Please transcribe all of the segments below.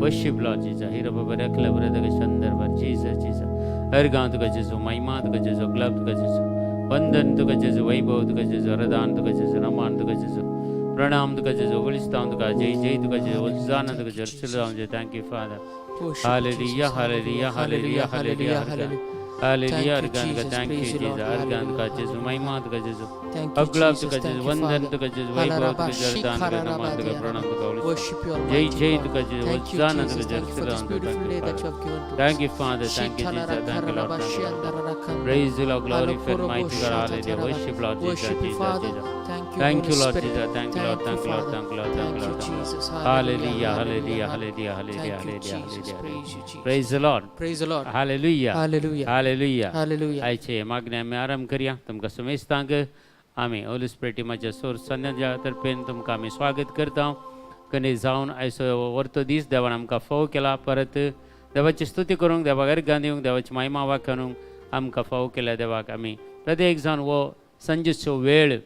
Worship Lord Jesus. Hero Baba Rekla Brother Sandarbha Jesus Jesus. हर तुका जेजू महिमा तुका जेजू ग्लब तुका जेजू वंदन तुका जेजू वैभव तुका जेजू रदान तुका जेजू रमान तुका जेजू प्रणाम तुका जेजू गुलिस्तान तुका जय जय तुका जेजू होसाना तुका जर्सलाम जे. Thank you Father. Hallelujah hallelujah hallelujah hallelujah hallelujah. Organ का thank you Jesus. अर्गान का जेजू महिमा तुका जेजू अगलाब तुका जेजू वंदन तुका जेजू वैभव तुका जरदान तुका नमान तुका प्रणाम तुका जय जय तुका जेजू होसाना तुका जर्सलाम. Thank you Father, thank you Jesus, thank you Lord. Praise the Lord, glory and mighty God, hallelujah. Worship Lord Jesus, Jesus, Jesus. Thank you Lord Jesus, thank you Lord, thank you Lord, thank you Lord, thank you Lord. Hallelujah, hallelujah, hallelujah, hallelujah, hallelujah. Praise the Lord. Praise the Lord. Hallelujah. Hallelujah. Hallelujah. Hallelujah. आयचे मागणे आमी आराम करया. तुमकां समेस्तांक आमी Holi spirit टिमाच्या सोर संध्या तर्फेन तुमकां आमी स्वागत करता. कने जावन आयचो वर्तो दीस देवान आमकां फाव केला. परत देवाची स्तुती करूंक, देवाक अर्गां दिवंक, देवाची महिमा वाखाणूंक आमकां फाव केल्या देवाक आमी प्रत्येक जावन हो संजेचो वेळ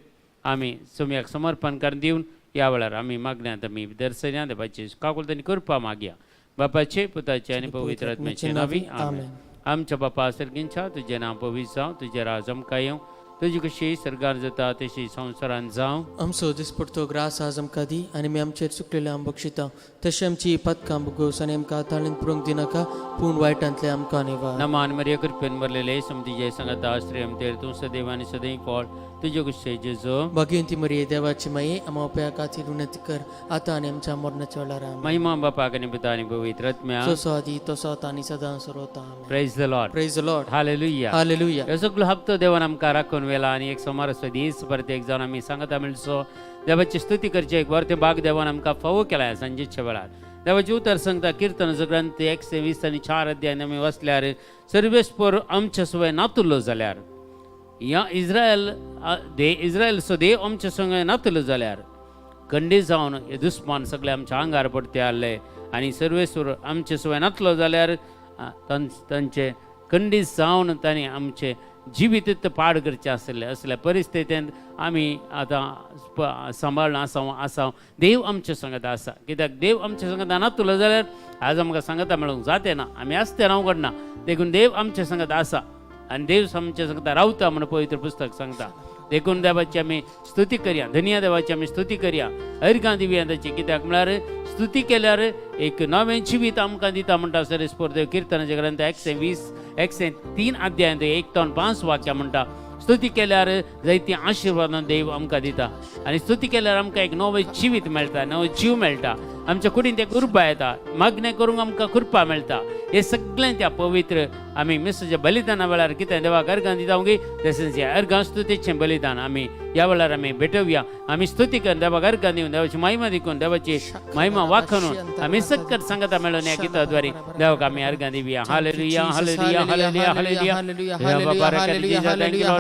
आमी सुम्याक समर्पण करून दिवन ह्या वेळार आमी मागण्यांत आमी दर्शन्या देवाची काकुळटणी आनी कृपा मागया. बापाचे पुताचे आनी पवित्र आत्म्याचे नावी आमेन. आमच्या बापा सर्गींच्या तुजें नांव पवित्र जावं, तुजें राज आमकां येवं, तुजी कशी सर्गार जाता तशी संवसारान जावं. आमचो दिसपडतो ग्रास आज आमकां दी आनी आमी आमचेर चुकलेले आम बक्षिता तशें आमची पदकां बुगोस आनी आमकां ताळीन पुरोवंक दिनाका पूण वायटांतले आमकां निवार. नमान मरिया कृपेन भरलेले समती जय सांगता स्त्री आमतेर तूं सदैव आनी सदैव फळ तुजे कुशे जेजो. भाग्यवंती मरिये देवाची माये आमा उपाया खातीर विनंती कर आतां आनी आमच्या मरणाच्या वेळार. आमेन. महिमा बापाक आनी पुता आनी पवित्र आत्म्या. जसो आदी तसो आतां आनी सदां सर्वता. आमेन. Praise the Lord. Praise the Lord. Hallelujah. Hallelujah. ह्यो सगळो हप्तो देवान आमकां राखून वेला आनी एक सोमार दीस परत एक जावन आमी सांगता मेळचो देवाची स्तुती करची एक बरें भाग देवान आमकां फावो केला सांजेच्या वेळार. देवाची उतर सांगता किर्तनाचो ग्रंथ 120 आनी 4 अध्याय आमी वसल्यार सर्वेस्पर आमच्या सुवे नातुल्लो जाल्यार ह्या इस्रायल दे इस्रायलचो देव आमच्या संग नातुल्लो जाल्यार खंडी जावन हे दुस्मान सगळे आमच्या आंगार पडते आहले आनी सर्वेस्वर आमचे सुवे नातलो जाल्यार तांचे खंडी जावन तांणी आमचे जिवीत पाड करचें आसलें. असल्या परिस्थितींत आमी आतां सांबाळना आसा आसा देव आमचे सांगता आसा कित्याक देव आमचे सांगता नातुलो जाल्यार आज आमकां सांगता मेळूंक जाते ना आमी आसते रावंक ना देखून देव आमचे सांगता आसा आनी देव आमचे सांगता रावता म्हण पवित्र पुस्तक सांगता. देखून देवाची आमी स्तुती करया, धन्य देवाची आमी स्तुती करया, अर्घां दिवया ताची कित्याक म्हळ्यार स्तुती केल्यार एक नवें जिवीत आमकां दिता म्हणटा सरेस्पर देव. किर्तनाचे ग्रंथ 120 103 अध्याय 1 ते 5 वाक्यां म्हणटा स्तुती केल्यार जायतीं आशिर्वादां देव आमकां दिता आनी स्तुती केल्यार आमकां एक नवें जिवीत मेळटा, नवो जीव मेळटा, आमच्या कुडींत एक उर्बा येता, मागणें करूंक आमकां कृपा मेळटा. हे सगळें त्या पवित्र आमी मिसाच्या बलिदाना वेळार कितें देवाक अर्घां दिता गी तशेंच ह्या अर्घां स्तुतीचें बलिदान आमी ह्या वेळार आमी भेटोवया. आमी स्तुती करून देवाक अर्घां दिवन देवाची महिमा दिकून देवाची महिमा वाखणून आमी सक्कट सांगता मेळून ह्या गिता द्वारे देवाक आमी अर्घां दिवया. Hallelujah, hallelujah, hallelujah, hallelujah.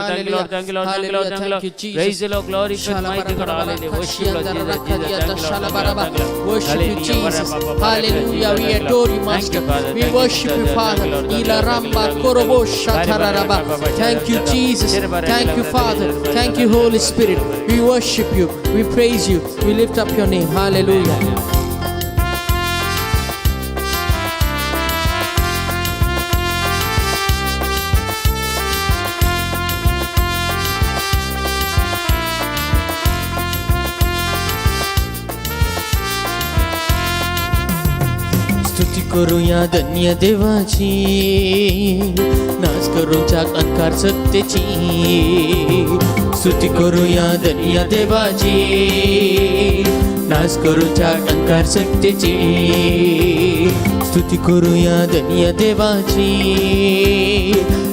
Thank you Lord, thank you Lord, thank you Lord, thank you Lord, thank you Lord. Praise the Lord, glory to the mighty God. Hallelujah. Worship Lord Jesus, Jesus, thank you Lord, thank you Lord. Worship you, Jesus. Hallelujah. We adore you, Master. We worship you, Father. Ilaramba korobo shatararaba. Thank you, Jesus. Thank you, Father. Thank you, Holy Spirit. We worship you. We praise you. We lift up your name. Hallelujah. स्तुती करूया धन्य देवाची, नाच करूच्या अंकार सत्तेची. स्तुती करूया धन्य देवाची, नाच करूच्या अंकार सत्तेची. स्तुती करूया धन्य देवाची,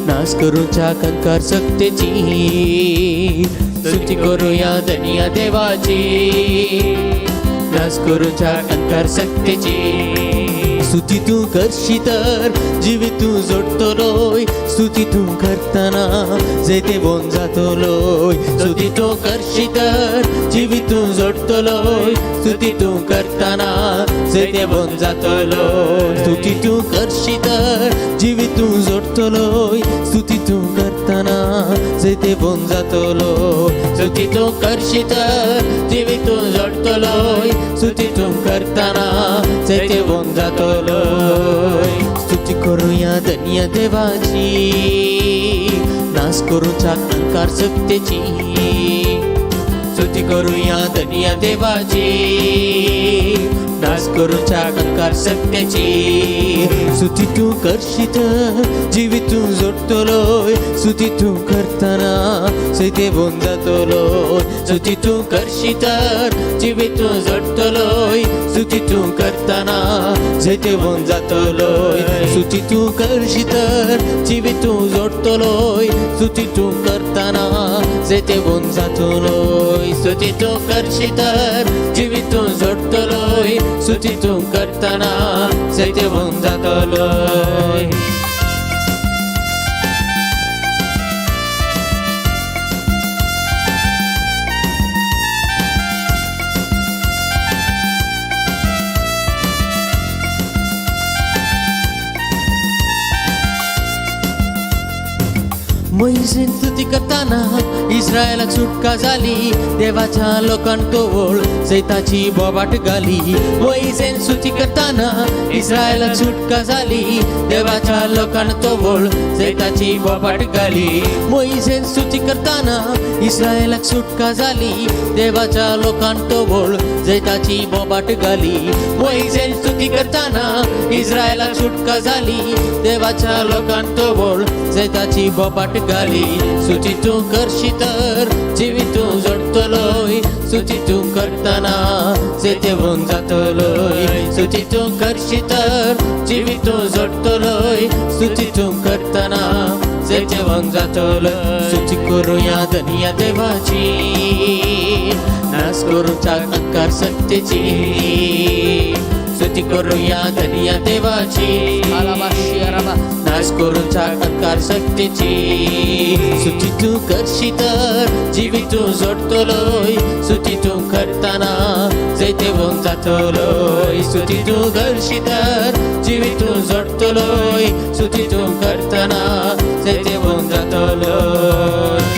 नाच करूच्या अंकार सत्तेची. स्तुती करूया धन्य देवाची, नाच करूच्या अंकार सत्तेची. स्तुती तूं करशी तर जिवीत तूं जोडटलोय, स्तुती तूं करतना जैते बोन जातलोय. स्तुती तूं करशी तर जिवीत तूं जोडटलोय, स्तुती तूं करतना जैते बोन जातलोय. स्तुती तूं करशी तर जिवीत तूं जोडटलोय, स्तुती तूं करतना जैते बोन जातलोय. स्तुती तूं करशी तर जिवीत तूं जोडटलोय, स्तुती तूं करतना जैते बोन जातलोय. स्तुती करूया धन्य देवाची, नाच करूच्या अंकार सत्तेची. स्तुती करूया धन्य देवाची, नाच करूच्या अंकार सत्तेची. स्तुती तूं करशी तर जिवीत तूं जोडटलोय, स्तुती तूं करतना जैते बोन जातलोय. स्तुती तूं करशी तर जिवीत तूं जोडटलोय, स्तुती तूं करतना जैते बोन जातलोय. स्तुती तूं करशी तर जिवीत तूं जोडटलोय, स्तुती तूं करतना जैते बोन जातलोय. स्तुती तूं करशी तर जिवीत तूं जोडटलोय, स्तुती तूं करतना जैते बोन जातलोय. मोईसेन स्तुती करताना इस्रायलाक सुटका जाली, देवाच्या लोकांक तोवळ जैताची बोबाट घाली. मोईसेन स्तुती करताना इस्रायलाक सुटका जाली, देवाच्या लोकांक तोवळ जैताची बोबाट घाली. मोईसेन स्तुती करताना इस्रायलाक सुटका जाली, देवाच्या लोकांक तोवळ जैताची बोबाट घाली. मोईसेन स्तुती करताना इस्रायलाक सुटका जाली, देवाच्या लोकांक तोवळ जैताची बोबाट घाली. स्तुती तूं करशी तर जिवीत तूं जोडटलोय, स्तुती तूं करतना जैते होवन जातलोय. स्तुती तूं करशी तर जिवीत तूं जोडटलोय, स्तुती तूं करतना जैतेवंत जातलो. स्तुती करुया धनिया देवाची, नाश करूच्या अंकार सत्तेची. स्तुती करुया धनिया देवाची, नाश करूच्या अंकार सत्तेची. स्तुती तूं करशी तर जिवीत तूं जोडतलोय, स्तुती तूं करतना जैतेवंत जातलोय. स्तुती तूं करशी तर जिवीत तूं जोडतलोय, स्तुती तूं करतना जैतेवंत जातलोय.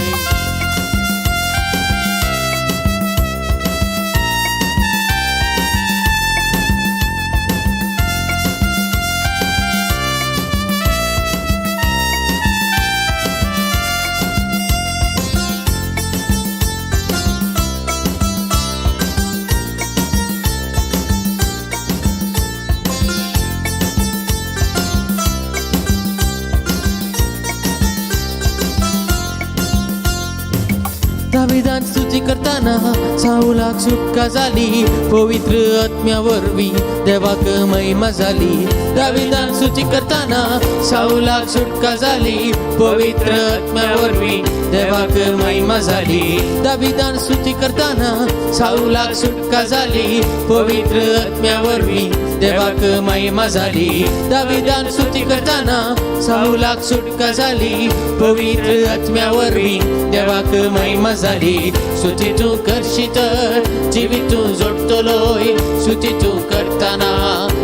दाविदान स्तुती करताना साऊलाक सुटका झाली, पवित्र आत्म्यावरवी देवाक महिमा झाली. दाविदान स्तुती करताना साऊलाक सुटका झाली, पवित्र आत्म्यावरवी देवाक महिमा झाली. दाविदान स्तुती करताना साऊलाक सुटका झाली, पवित्र आत्म्यावरवी देवाक महिमा झाली. दाविदान स्तुती करताना साऊलाक सुटका झाली, पवित्र आत्म्यावरवी देवाक महिमा झाली. स्तुती तूं करशी तर जिवीत तूं जोडतलोय, स्तुती तूं करतना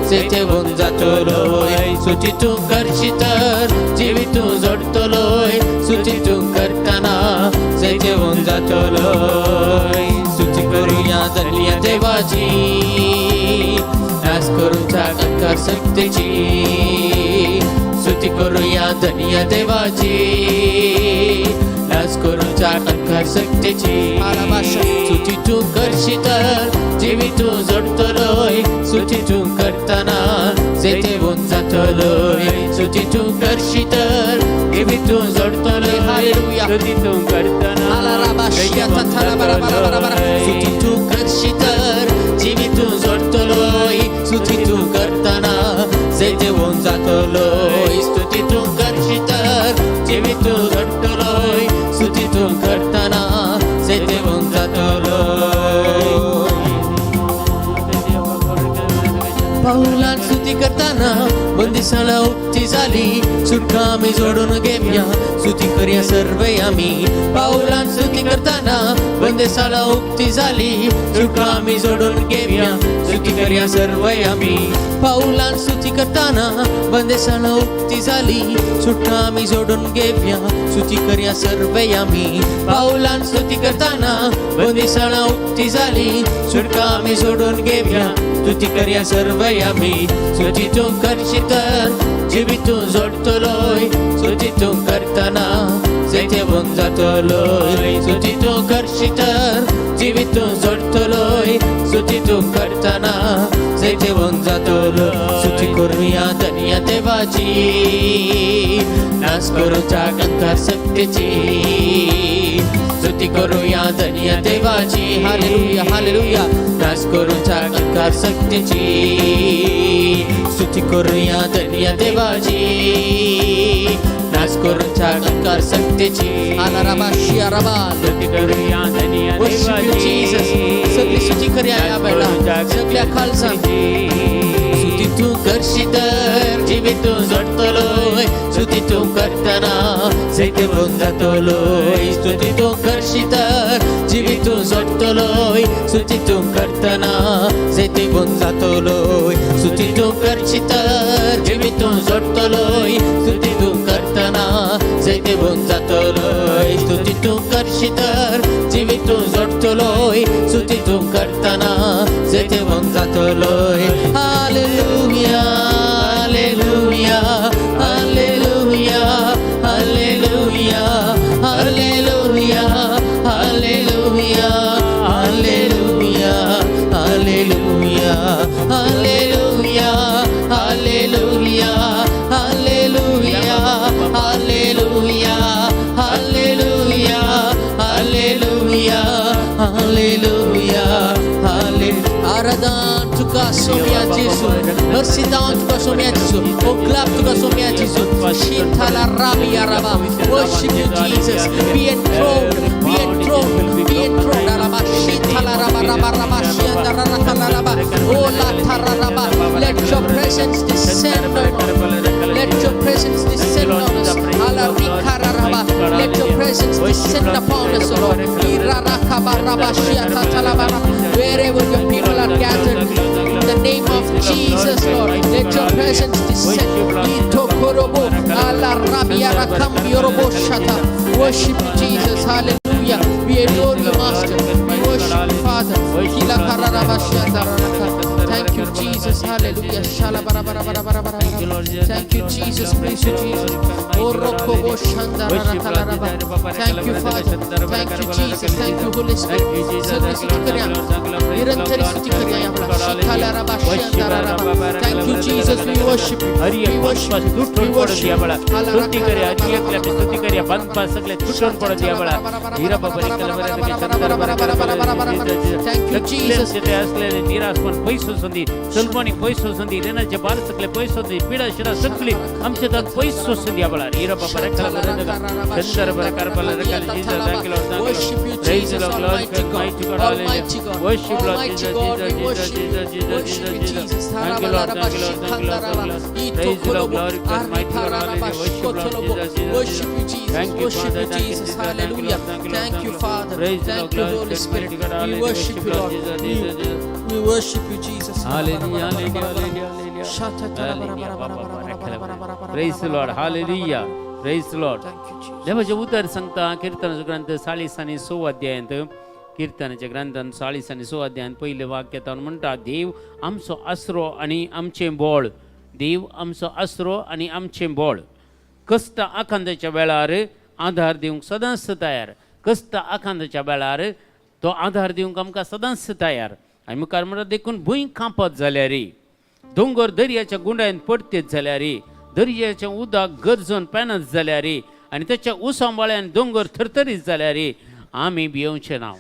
जैतेवंत जातलोय. स्तुती तूं करशी तर जिवीत तूं जोडतलोय, स्तुती तूं करतना जैतेवंत जातलोय. स्तुती करुया धनिया देवाची, नाश करूच्या अंकार सत्तेची. स्तुती करुया धनिया देवाची, नाश करूच्या अंकार सत्तेची. स्तुती तूं करशी तर जिवीत तूं जोडतलोय, स्तुती तूं करतना जैतेवंत जातलोय. स्तुती तूं करशी तर जिवीत तूं जोडतलोय. हालेलुया. स्तुती तूं करतना स्तुती तूं करशी तर जिवीत तूं जोडतलोय, स्तुती तूं करतना जैतेवंत जातलोय. स्तुती तूं करशी तर जिवीत तूं जोडतलोय, स्तुती तूं करतना जैतेवंत जातलोय. पाऊलान स्तुती करताना बंदिशाला उक्ती झाली, सुटका आम्ही जोडून घेऊया, स्तुती करूया सर्व आम्ही. पाऊलान स्तुती करताना बंदिशाला उक्ती झाली, सुटका आम्ही जोडून घेऊया, स्तुती करूया सर्व आम्ही. पाऊलान स्तुती करताना बंदिशाला उक्ती झाली, सुटका आम्ही जोडून घेऊया, स्तुती करूया सर्व आम्ही. पाऊलान स्तुती करताना बंदिशाला उक्ती झाली, सुटका आम्ही जोडून घेऊया, स्तुती करूया सर्व आम्ही. स्तुती तूं करशी तर जिवीत तूं जोडतलोय, स्तुती तूं करतना जैतेवंत जातलोय. स्तुती तूं करशी तर जिवीत तूं जोडतलोय, स्तुती तूं करतना जैतेवंत जातलोय. स्तुती करुया धनिया देवाची, नाश करूच्या अंकार सत्तेची. स्तुती करूया धनिया देवाची. Hallelujah, hallelujah. नाश करूच्या अंकार सत्तेची. स्तुती करूया धनिया देवाची, नाश करूच्या अंकार सत्तेची. स्तुती करूया धनिया Worship you, Jesus. सगळी स्तुती करूया या वेळा, सगळ्या खालसा. स्तुती तूं करशी तर जिवीत तूं जोडतलोय, स्तुती तूं करतना जैतेवंत जातलोय. स्तुती तूं करशी तर जिवीत तूं जोडतलोय, स्तुती तूं करतना जैतेवंत जातलोय. स्तुती तूं करशी तर जिवीत तूं जोडतलोय, स्तुती तूं करतना जैतेवंत जातलोय. स्तुती तूं करशी तर जिवीत तूं जोडतलोय, स्तुती तूं करतना जैतेवंत जातलोय. Hallelujah, hallelujah, hallelujah, hallelujah, hallelujah, hallelujah, hallelujah, hallelujah, hallelujah, hallelujah, hallelujah, hallelujah, hallelujah, hallelujah, hallelujah, हाले. आराधन तुका सोम्या जेसू. मर्सी जावन तुका सोम्या जेजू. ओ ग्लाब तुका सोम्या जेजू. Shitala Rabia Raba. Worship you, Jesus. Be enthroned, be enthroned, be enthroned. Araba Shitala Raba Raba Raba Shianda Rara Raba. Oh La Tara Raba. Let your presence descend on us. Let your presence descend on us. Ala Rikara Raba. Let your presence descend upon us, O Lord. Irara Kaba Raba Shiata Talaba. Wherever your people are gathered, in the name of Jesus, Lord, let your presence descend. Itokorobo, ala rabia rakambiyorobo shata. Worship you, Jesus. Hallelujah. We adore you, Master. We worship you, Father. Kila kararaba shiata raraka. Thank you, Jesus. Hallelujah. Shala bara bara bara bara bara bara. Thank you, Jesus. Praise you, Jesus. Orokobo shanda raraka laraba. Thank you, Father. Thank you, Jesus. Thank you, Holy Spirit. सगळी स्तुती करूया, निरंतर स्तुती करूया आपला. शिखाला रबा शिंदा रबा. Thank you, Jesus. We worship you. We worship you. We worship you. स्तुती करूया, एकल्याची स्तुती करूया. बांधपा सगळे तुटून पडत या वेळा. हिरा बाबा. Thank you, Jesus. ते असलेले निराशपण पैसो संदी, सलमानी पैसो संदी, रेनाचे बाल सगळे पैसो संदी, पिढा शिरा सगळी आमच्या दात पैसो संदी या वेळा. हिरा बाबा रेखाला चंदर बरं करपाला रेखाला. Jesus, thank you, Lord. Worship you, Praise Jesus, the Lord, Almighty God, mighty God, Almighty God, Worship Lord Almighty Jesus, God, we Jesus, worship you, Jesus, Jesus, worship you, Jesus, Jesus. Thank you, Lord, thank you, Lord, thank you, Lord, thank you, Lord. Praise the Lord, glory to mighty God, hallelujah. Worship Lord Jesus, Jesus, Worship you, Jesus. Thank you, Worship Father, you, thank you, Jesus. Jesus, thank you, Hallelujah. Lord, thank you, Lord, Thank thank you, you, Lord. Father. Praise the Thank Lord, you, glory Holy to Spirit. mighty God, We hallelujah. worship you, Lord Lord. Jesus, We, Jesus, Jesus. we worship you, Jesus. Hallelujah, hallelujah, hallelujah, hallelujah. Hallelujah. Praise the Lord, hallelujah. Praise the Lord. Thank you, Jesus. देवाचें उतर सांगता किर्तनाचो ग्रंथ चाळीस आनी स अध्यायांत, किर्तनाच्या ग्रंथान 40 आनी स अध्यायांत पयलें वाक्य तावन म्हणटा, देव आमचो आसरो आनी आमचें बळ. देव आमचो आसरो आनी आमचें बळ, कश्ट आकांताच्या वेळार आधार दिवंक सदांच तयार. कश्ट आकांताच्या वेळार तो आधार दिवंक आमकां सदांच तयार. आनी मुखार म्हणटा, देखून भूंय कांपत जाल्यार, दोंगर दर्याच्या गुंडायन पडतेत जाल्यार, दर्याचें उदक गरजून पेनत जाल्यार आनी ताच्या उसांबाळ्यान दोंगर थरथरीत जाल्यार आमी भियोवचें ना,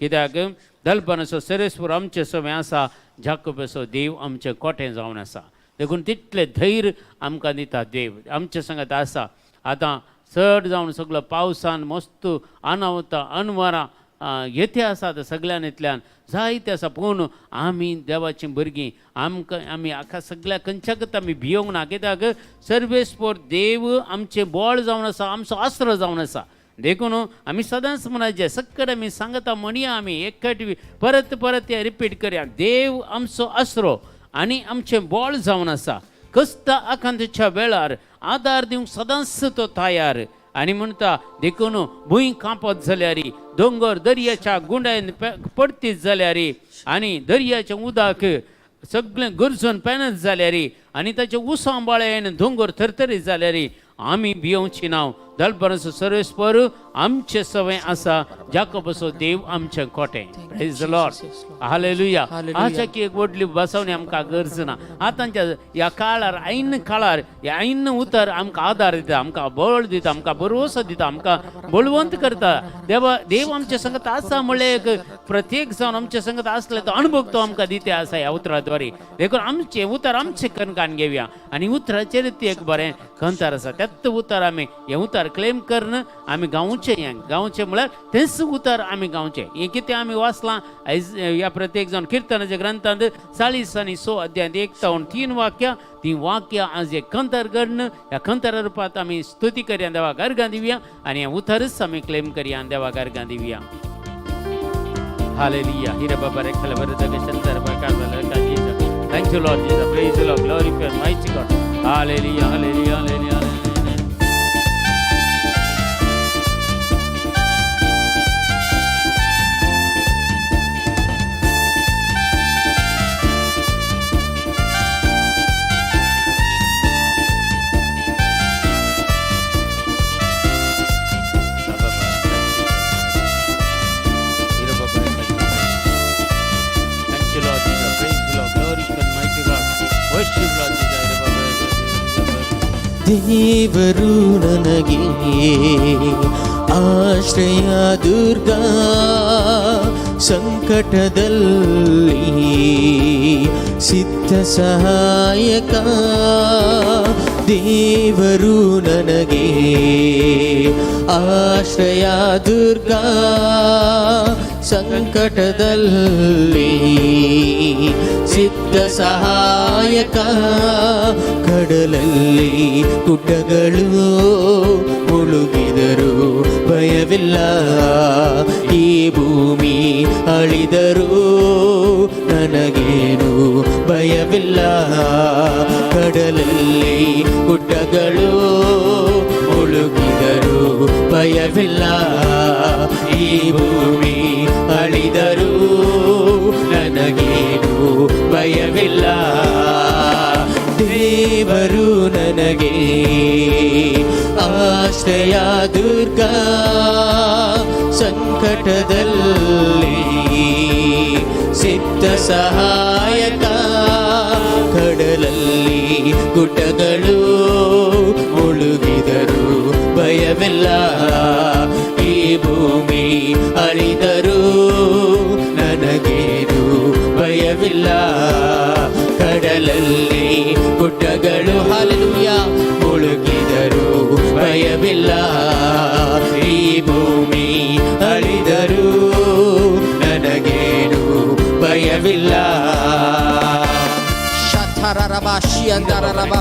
कित्याक दलपणाचो सरेस्वर आमचे समें आसा, जाकोबाचो देव आमचें कोटें जावन आसा. देखून तितलें धैर्य आमकां दिता, देव आमचे संगत आसा. आतां चड जावन सगलो पावसान मस्त अनावता अनवरां येते आसात सगळ्यान जायते आसा, पूण आमी देवाचीं भुरगीं, आमकां आमी आख्खा सगळ्या खंयच्याकच आमी भियोंक ना, कित्याक सर्वेस्पर देव आमचें बळ जावन आसा, आमचो आसरो जावन आसा. देखून आमी सदांच म्हणायचें सक्कड आमी सांगता म्हणया, आमी एकट परत परत तें रिपीट करया, देव आमचो आसरो आनी आमचें बळ जावन आसा, कश्ट आकांताच्या वेळार आदार दिवंक सदांच तो तयार. आनी म्हणटा, देखून भूंय कांपत जाल्यार, दोंगर दर्याच्या गुंडायन पडतीत जाल्यार आनी दर्याचें उदक सगळें गरजून पेनत जाल्यार आनी ताचें उसांबाळ्यान दोंगर थरथरीत जाल्यार आमी भियोवची ना, दलपराचो सर्वेस्पर आमचे सवय आसा, जाकोबाचो देव आमचें कोटें. Praise the Lord, hallelujah. आतां की एक व्हडली बसवणी आमकां गरज ना. आतांच्या ह्या काळार, ऐन काळार ह्या ऐन उतर आमकां आदार दिता, आमकां बळ दिता, आमकां भरवंसो दिता, आमकां बळवंत करता. देवा देव आमच्या संगत आसा म्हणलें एक प्रत्येक जावन आमच्या संगत आसले तो अनुभव तो आमकां दिता आसा ह्या उतरा द्वारे. देखून आमचें उतर आमचें कणकान घेवया आनी उतराचेर ती एक बरें खंतार आसा, त्याच उतर आमी हें उतर क्लेम करून आमी गावचें. हें गावचें म्हळ्यार तेंच उतर आमी गावचें. हें कितें आमी वाचलां आयज ह्या प्रत्येक जावन किर्तनाच्या ग्रंथांत 40 आनी 6 अध्यायांत 1 ते 3 वाक्यां, ती वाक्यां आज एक खंतर करून ह्या खंतरा रुपांत आमी स्तुती करया, देवाक अर्गां दिवया आनी हें उतरच आमी क्लेम करया आनी देवाक अर्गां दिवया. Hallelujah. Hira Baba Rekhala Varadaga Shandara Bakala Jesus. Thank you, Lord Jesus. Praise the Lord. Glory to mighty God. Hallelujah. Hallelujah. Hallelujah. Thank you, Lord Jesus. Praise the Lord. Glory to mighty God. Worship Lord Jesus. ದೇವರು ನನಗೆ ಆಶ್ರಯ ದುರ್ಗ, ಸಂಕಟದಲ್ಲಿ ಸಿದ್ಧ ಸಹಾಯಕ. ದೇವರು ನನಗೆ ಆಶ್ರಯ ದುರ್ಗ, ಸಂಕಟದಲ್ಲಿ ಸಿದ್ಧ ಸಹಾಯಕ. ಕಡಲಲ್ಲಿ ಗುಡ್ಡಗಳು ಮುಳುಗಿದರು ಭಯವಿಲ್ಲ, ಈ ಭೂಮಿ ಅಳಿದರು ನನಗೇನು ಭಯವಿಲ್ಲ. ಕಡಲಲ್ಲಿ ಗುಡ್ಡಗಳು ಮುಳುಗಿದರು ಭಯವಿಲ್ಲ, ಈ ಭೂಮಿ ಅಳಿದರು ನನಗೇನು ಭಯವಿಲ್ಲ. ದೇವರು ನನಗೆ ಆಶ್ರಯ ದುರ್ಗ, ಸಂಕಟದಲ್ಲಿ ಸಿದ್ಧ ಸಹಾಯಕ. ಕಡಲಲ್ಲಿ ಗುಡ್ಡಗಳು ಮುಳುಗಿದರು ಭಯವಿಲ್ಲ, ಈ ಭೂಮಿ ಅಳಿದರು ನನಗೇನು ಭಯವಿಲ್ಲ. ಕಡಲಲ್ಲಿ ಗುಡ್ಡಗಳು, ಹಾಲೆಲೂಯ, ಮುಳುಗಿದರು ಭಯವಿಲ್ಲ, ಈ ಭೂಮಿ ಅಳಿದರು ನನಗೇನು ಭಯವಿಲ್ಲ. ಶಥರರಬ ಶಿಯಂದರರಬ.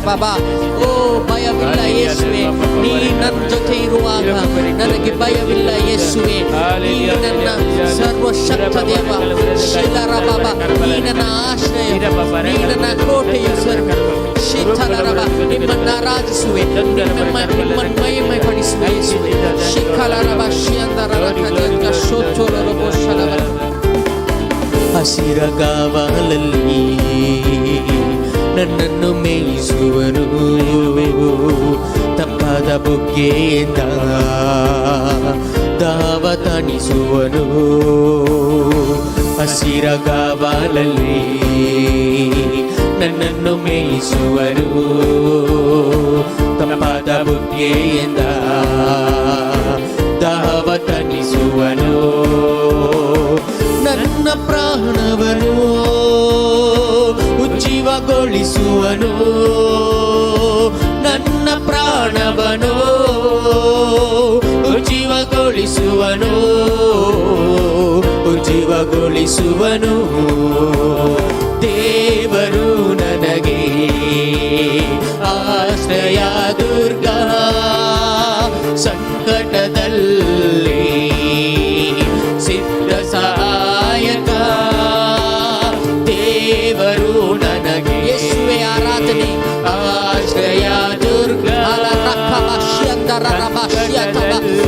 ಓ, ಭಯವಿಲ್ಲ ಯೇಸುವೆ, ನೀ ನನ್ನ ಜೊತೆ ಇರುವಾಗ ನನಗೆ ಭಯವಿಲ್ಲ ಯೇಸುವೆ. ನೀ ನನ್ನ ಸರ್ವಶಕ್ತ ದೇವ. ಶಿಲರಬ, ನೀ ನನ್ನ ಆಶ್ರಯ, ನೀ ನನ್ನ ಕೋಟೆಯು. ಸರ್ವ ಶಿಥಲರಬ, ನಿಮ್ಮನ್ನು ಆರಾಧಿಸುವೆ, ನಿಮ್ಮನ್ನು ಮಹಿಮೆ ಪಡಿಸುವೆ ಯೇಸುವೆ. ಶಿಖಲರಬ ಶಿಯಂದರರ ಕಜಂಕ ಶೋಚೋರಬ ಶಲಬ. ಹಸಿರ ಗಾವಲಲ್ಲಿ ನನ್ನನ್ನು ಮೇಯಿಸುವನು, ತಂಪಾದ ಬುಗ್ಗೆಯಿಂದ ದಾವ ತಣಿಸುವನು. ಹಸಿರ ಗಾವಲಲ್ಲಿ ನನ್ನನ್ನು ಮೇಯಿಸುವನು, ತಂಪಾದ ಬುಗ್ಗೆಯಿಂದ ದಾವ ತಣಿಸುವನು. ನನ್ನ ಪ್ರಾಣವನು ಉಜ್ಜೀವಗೊಳಿಸುವನು, ನನ್ನ ಪ್ರಾಣವನು ಉಜ್ಜೀವಗೊಳಿಸುವನು, ಉಜ್ಜೀವಗೊಳಿಸುವನು. ದೇವರು ನನಗೆ ಆಶ್ರಯ ದುರ್ಗ, ಸಂಕಟದಲ್ಲಿ ಸಿದ್ಧ ಸಹಾಯಕ. ದೇವರು ನನಗೆ ಯೇಸುವೆ ಆರಾಧನೆ. ಆಶ್ರಯ ದುರ್ಗ.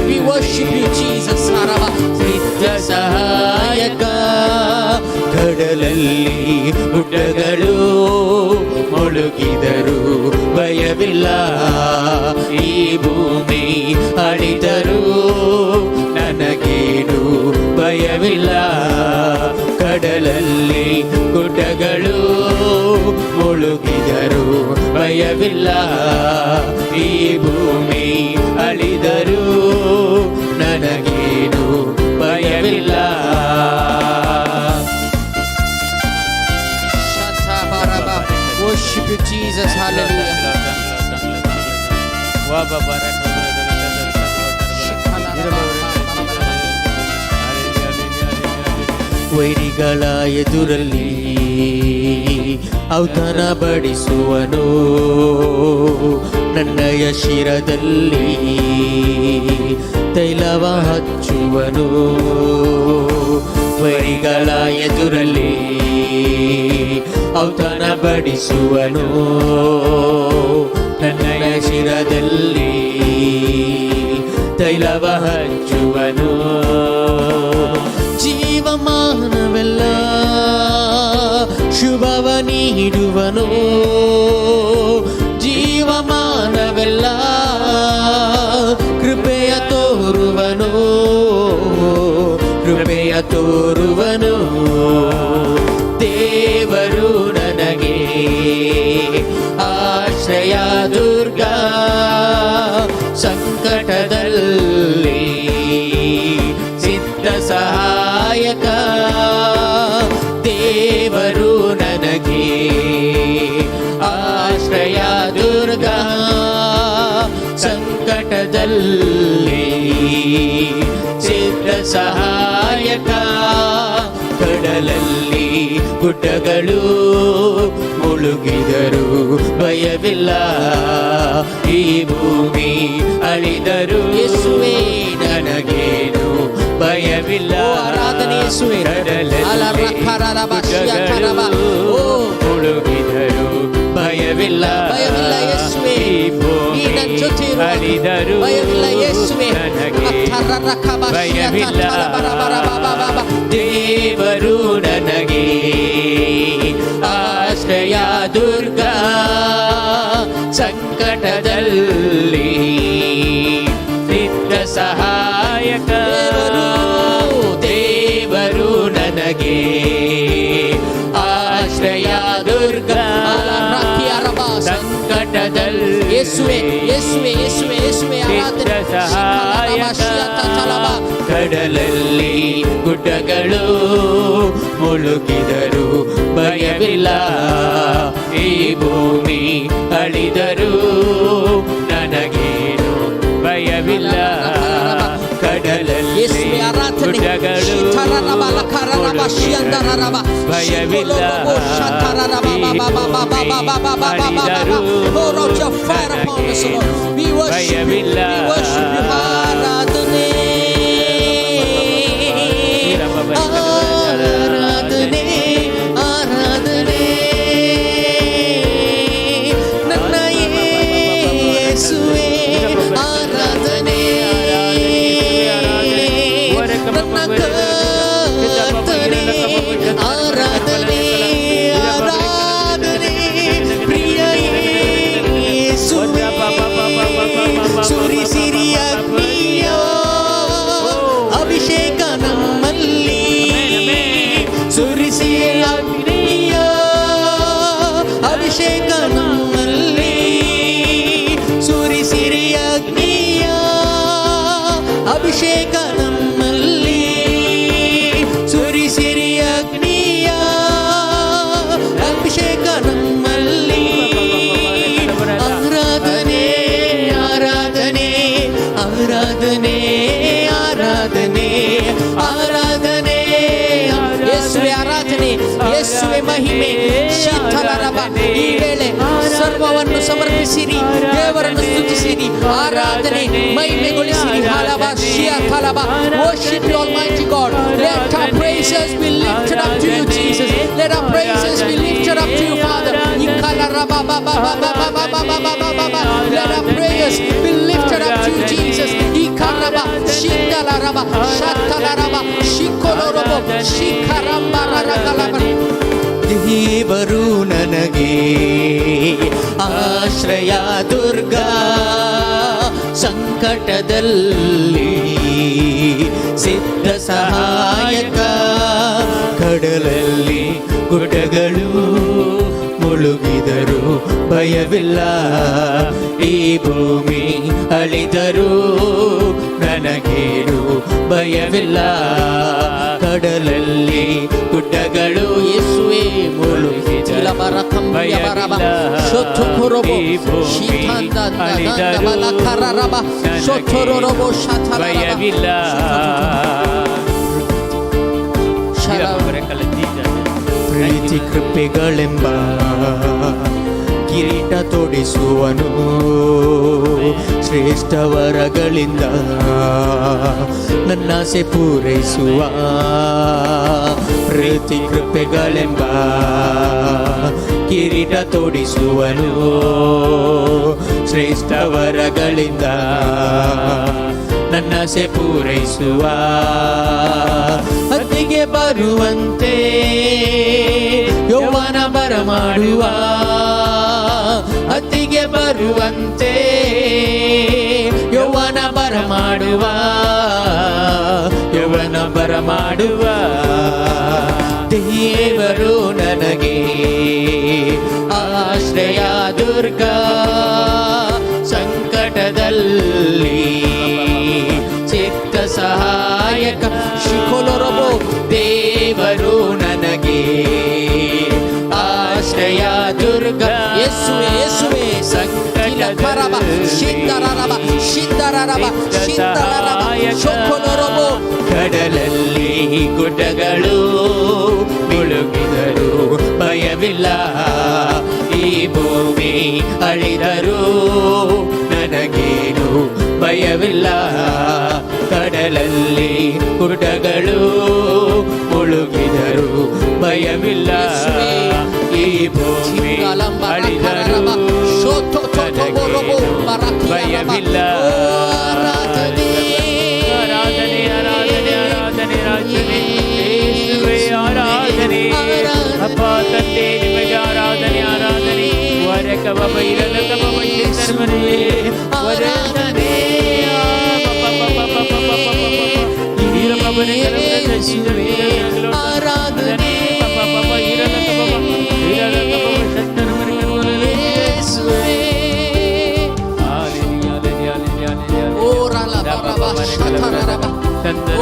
We worship you, Jesus. Araba. ಸಿದ್ಧ ಸಹಾಯಕ. ಕಡಲಲ್ಲಿ ಗುಡ್ಡಗಳು ಮುಳುಗಿದರು ಭಯವಿಲ್ಲ, ಈ ಭೂಮಿ ಅಳಿದರು ನನಗೇನು ಭಯವಿಲ್ಲ. ಕಡಲಲ್ಲಿ ಗುಡ್ಡಗಳು ಮುಳುಗಿದರು ಭಯವಿಲ್ಲ, ಈ ಭೂಮಿ ಅಳಿದರು ನನಗೇನು ಭಯವಿಲ್ಲ. Shatabaraba. Worship you, Jesus. Hallelujah. वा बाबा रे. Shikalaraba. ವೈರಿಗಳ ಎದುರಲ್ಲಿ ಔತಣ ಬಡಿಸುವನು, ನನ್ನಯ ಶಿರದಲ್ಲಿ ತೈಲವ ಹಚ್ಚುವನು. ವೈರಿಗಳ ಎದುರಲ್ಲಿ ಔತಣ ಬಡಿಸುವನು, ನನ್ನಯ ಶಿರದಲ್ಲಿ ತೈಲವ ಹಚ್ಚುವನು. ಜೀವಮಾನವೆಲ್ಲ ಶುಭವ ನೀಡುವನು, ಜೀವಮಾನವೆಲ್ಲ ಕೃಪೆಯ ತೋರುವನು, ಕೃಪೆಯ ತೋರುವನು. ದೇವರು ನನಗೆ ಆಶ್ರಯ ದುರ್ಗ, ಸಂಕಟದಲ್ಲಿ ಸಿದ್ಧ ಸಹಾಯಕ. ಸಹಾಯಕ. ಕಡಲಲ್ಲಿ ಗುಡ್ಡಗಳು ಮುಳುಗಿದರು ಭಯವಿಲ್ಲ, ಈ ಭೂಮಿ ಅಳಿದರು ಯೇಸುವೇ. ನನಗೇನು ಭಯವಿಲ್ಲ. ಓ, ಆರಾಧನೆ ಯೇಸುವೆ. ಕಡಲಲ್ಲಿ ಅಲರಖರರಬ, ಶಿಯಖರಬ. ಓ. ಮುಳುಗಿದರು ಭಯವಿಲ್ಲ, ಭಯವಿಲ್ಲ ಯೇಸುವೆ. ಈ ಭೂಮಿ ನೀ ನನ್ನ ಜೊತೆ ಇರುವಾಗ ಅಳಿದರು ಭಯವಿಲ್ಲ ಯೇಸುವೆ. ನನಗೆ ಅಥರರಖಬ, ಭಯವಿಲ್ಲ. ಶಿಯಖರಬರಬರಬಬಬ. ದೇವರು ನನಗೆ ಆಶ್ರಯ ದುರ್ಗ, ಸಂಕಟದಲ್ಲಿ ಸಿದ್ಧ ಸಹಾಯಕ. ದೇವರು ನನಗೆ ಆಶ್ರಯ ದುರ್ಗ, ಅಲರಖಿಯರಬ. ಸಂಕಟದಲ್ಲಿ ಯೇಸುವೆ, ಯೇಸುವೆ, ಯೇಸುವೆ, ಯೇಸುವೆ, ಆರಾಧನೆ. ಸಿದ್ಧ ಸಹಾಯಕ. ಶಿಖರಬ, ಶಿಯತತಲಬ. ಕಡಲಲ್ಲಿ ಗುಡ್ಡಗಳು ಮುಳುಗಿದರು ಭಯವಿಲ್ಲ, ಈ ಭೂಮಿ ಅಳಿದರು ನನಗೇನು ಭಯವಿಲ್ಲ. ಕಡಲಲ್ಲಿ ಯೇಸುವೆ, ಆರಾಧನೆ. ಗುಡ್ಡಗಳು ಶಿಥರರಬ, ಲಖರರಬ, ಶಿಯಂದರರಬ, ಭಯವಿಲ್ಲ. ಶಿಕೊಲೊರೊಬೊ, ಶತರರಬ, ಬ ಬ ಬ ಬ ಬ ಬ ಬ ಬ ಬ ಬ ಬ ಬ. Pour out your fire upon us, Lord. We worship you. ಭಯವಿಲ್ಲ. We worship you. ಆರಾಧನೆ, ಆರಾಧನೆ, ಆರಾಧನೆ, ನನ್ನ ಯೇಸುವೆ ಆರಾಧನೆ, ನನ್ನ ಕರ್ತನೇ ಆರಾಧನೆ, ಆರಾಧನೆ, ಪ್ರಿಯ ಯೇಸುವೆ. ಸುರಿಸಿರಿ ಅಗ್ನಿಯ ಅಭಿಷೇಕ ನಮ್ಮಲ್ಲಿ, ಸುರಿಸಿ ಅಗ್ನಿಯ ಅಭಿಷೇಕ ನಮ್ಮಲ್ಲಿ, ಸುರಿಸಿರಿ ಅಗ್ನಿಯ ಅಭಿಷೇಕ ನಮ್ಮಲ್ಲಿ, ಸುರಿಸಿರಿ ಅಗ್ನಿಯ ಅಭಿಷೇಕ ನಮ್ಮಲ್ಲಿ. ಆರಾಧನೆ, ಆರಾಧನೆ, ಆರಾಧನೆ, ಆರಾಧನೆ, ಆರಾಧನೆ. ಯೇಸುವೆ ಆರಾಧನೆ, ಯೇಸುವೆ ಮಹಿಮೆ. ಶೀತಲರಬ. ಈ ವೇಳೆ ಸರ್ವವನ್ನು ಸಮರ್ಪಿಸಿರಿ, ದೇವರನ್ನು ಸ್ತುತಿಸಿರಿ, ಆರಾಧನೆ ಮಹಿಮೆಗೊಳಿಸಿರಿ. ಹಲಬ ಶಿಯ ಕಲಬ. Worship you, Almighty God. Let our praises be lifted up to you, Jesus. Let our praises be lifted up to you, Father. ಇಕಲರಬ ಬ ಬ ಬ ಬ ಬ ಬ ಬ ಬ ಬ ಬ ಬ. Let our prayers be lifted up to you, Jesus. ಇಕರಬ ಶಿಂದಲರಬ ಶತಲರಬ ಶಿಕೊಲೊರಬೊ ಶಿಖರಂಬ ರರಕಲಬ. ದೇವರು ನನಗೆ ಆಶ್ರಯ ದುರ್ಗ, ಸಂಕಟದಲ್ಲಿ ಸಿದ್ಧ ಸಹಾಯಕ. ಕಡಲಲ್ಲಿ ಗುಡ್ಡಗಳು ಮುಳುಗಿದರು ಭಯವಿಲ್ಲ, ಈ ಭೂಮಿ ಅಳಿದರು ನನಗೇನು ಭಯವಿಲ್ಲ. ಕಡಲಲ್ಲಿ ಗುಡ್ಡಗಳು ಯೇಸುವೆ. ಮುಳುಗಿದರು ಲಬರ ಶೋಥೊರೊಬೊ ಶಿಥಾಂದ ಬಲ ಕರರಬ ಶೋಥೊರೊಬೊ ಶಥರರಬ. ಭಯವಿಲ್ಲ. ಶರ ಪ್ರೀತಿ ಕೃಪೆಗಳೆಂಬ ಕಿರೀಟ ತೊಡಿಸುವನು, ಶ್ರೇಷ್ಠ ವರಗಳಿಂದ ನನ್ನಾಸೆ ಪೂರೈಸುವ. ಪ್ರೀತಿ ಕೃಪೆಗಳೆಂಬ ಕಿರೀಟ ತೊಡಿಸುವನು, ಶ್ರೇಷ್ಠ ವರಗಳಿಂದ ನನ್ನಾಸೆ ಪೂರೈಸುವ. ಅತ್ತಿಗೆ ಬರುವಂತೆ ಯೌವನ ಬರಮಾಡುವ, ಅತ್ತಿಗೆ ಬರುವಂತೆ ಯೌವನ ಬರಮಾಡುವ, ಯೌವನ ಬರಮಾಡುವ. ದೇವರು ನನಗೆ ಆಶ್ರಯ ದುರ್ಗ, ಸಂಕಟದಲ್ಲಿ ಚಿತ್ತ ಸಹಾಯಕ. ಶಿಖೋಲೊರೊಬೊ. ದೇವರು ನನಗೆ ಆಶ್ರಯ ದುರ್ಗ. ಯೇಸುವೆ, ಯೇಸುವೆ. ಕರಬ ಶಿಂದರರಬ ಶಿಂದರರಬ ಶಿಂದರರಬ ಶೋಖೋಲೊರೊಬೊ. ಕಡಲಲ್ಲಿ ಗುಡ್ಡಗಳು ಮುಳುಗಿದರು ಭಯವಿಲ್ಲ. ಈ ಭೂಮಿ ಅಳಿದರು ನನಗೇನು ಭಯವಿಲ್ಲ. ಕಡಲಲ್ಲಿ ಗುಡ್ಡಗಳು ಮುಳುಗಿದರು ಭಯವಿಲ್ಲ. ಈ ಭೂಮಿ ಅಳಿದರು ನನಗೇನು ಭಯವಿಲ್ಲ. ಆರಾಧನೆ, ಆರಾಧನೆ, ಆರಾಧನೆ ರಾಜನೇ, ಯೇಸುವೇ ಆರಾಧನೆ. ಅಪ್ಪ ತಂದೆ, ನಿಮಗೆ ಆರಾಧನೆ, ಆರಾಧನೆ. ವರಕ ಬಬ ಇರಲಕ ಬಬ ಚಿಂತರ್ಮನೆ ವರದನೆ. ಆರಾಧನೆ. ಯೇಸುವೇ. Oh, Rala, Baraba, Shatararaba.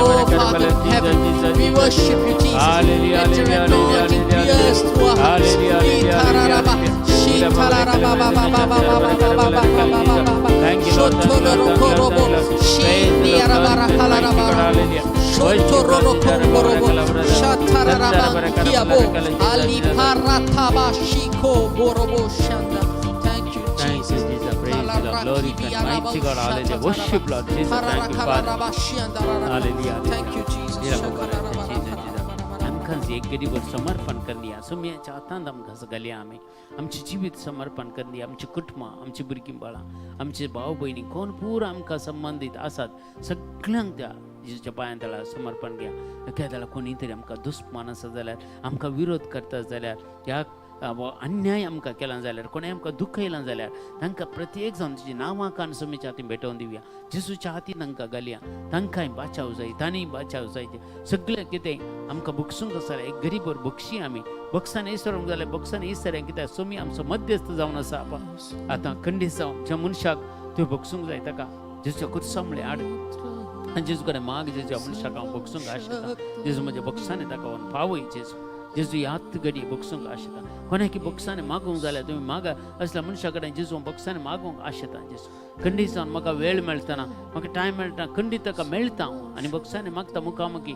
Oh, Father in heaven, we worship you, Jesus. Hallelujah, Let your hallelujah, anointing hallelujah, pierce through our hearts. Hallelujah, Itararaba, Shitararaba, ba, ba, ba, ba, ba, ba, ba, ba, ba, ba, ba, ba, ba. Thank you, Lord. Thank you, Lord. Shotororokorobo, Thank you, Lord. Praise the Lord. Shiniarabarakalarabara. Shotororokorobo, Shatararaba, Kiabo, Aliparataba, Shiko, Borobo, Shanda. Thank you, Thank you, Jesus. Jesus. Praise the Lord. Glory to and mighty God. Hallelujah. Worship, Lord Jesus. Thank you, Father. Hallelujah. Thank you, Jesus. आमकां एक गरीबर समर्पण करया. सुम्याच्या हातांत आमकां घालया. आमी आमचें जिवीत समर्पण करया. आमची कुटुंबां, आमची भुरगीं बाळां, आमचे भाव भयणी, कोण पुरा आमकां संबंदीत आसात, सगळ्यांक त्या जेजूच्या पांयां तळा समर्पण घ्या. एका जाल्यार कोणी तरी आमकां दुस्मान आसा जाल्यार, आमकां विरोध करता जाल्यार, ह्या अन्याय आमकां केला जाल्यार, कोणें आमकां दुखयलां जाल्यार, तांकां प्रत्येक जावन तुजी नांवां कान सुमीच्या हातीन भेटोवन दिवया. जेजूच्या हातीन तांकां घालया. तांकांय बाचाव जाय, तांणी बाचाव जाय. सगळें कितें आमकां बक्षूंक आसा जाल्यार एक गरीबर बक्षी. आमी बक्षान इसरूंक जाल्यार बक्षान इसरें, कित्याक सुमी आमचो मध्यस्थ जावन आसा. आपा आतां खंडीत जावन ज्या मनशाक तुवें बक्षूंक जाय, ताका जेजूच्या कुर्सा म्हळ्यार हाड आनी जेजू कडेन माग. जेजू, मनशाक हांव बक्षूंक आशेता. जेजू, म्हज्या बक्षांनी ताका व्हरून पावय. जेजू, जेजू, ह्यात घडी बक्षूंक आशेता. कोणाकी बक्षांनी मागूंक जाल्यार तुमी मागा असल्या मनशा कडेन. जेजू, हांव बक्षांनी मागूंक आशेता. जेजू, खंडीत जावन म्हाका वेळ मेळटना, म्हाका टायम मेळटा, खंडीत ताका मेळटा हांव आनी बक्षांनी मागता मुखामुखी.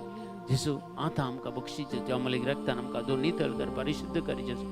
जेजू, आतां आमकां बक्षीस जेवा रक्तान आमकां दोन नितळ कर, परिशुद्ध कर. जेजू,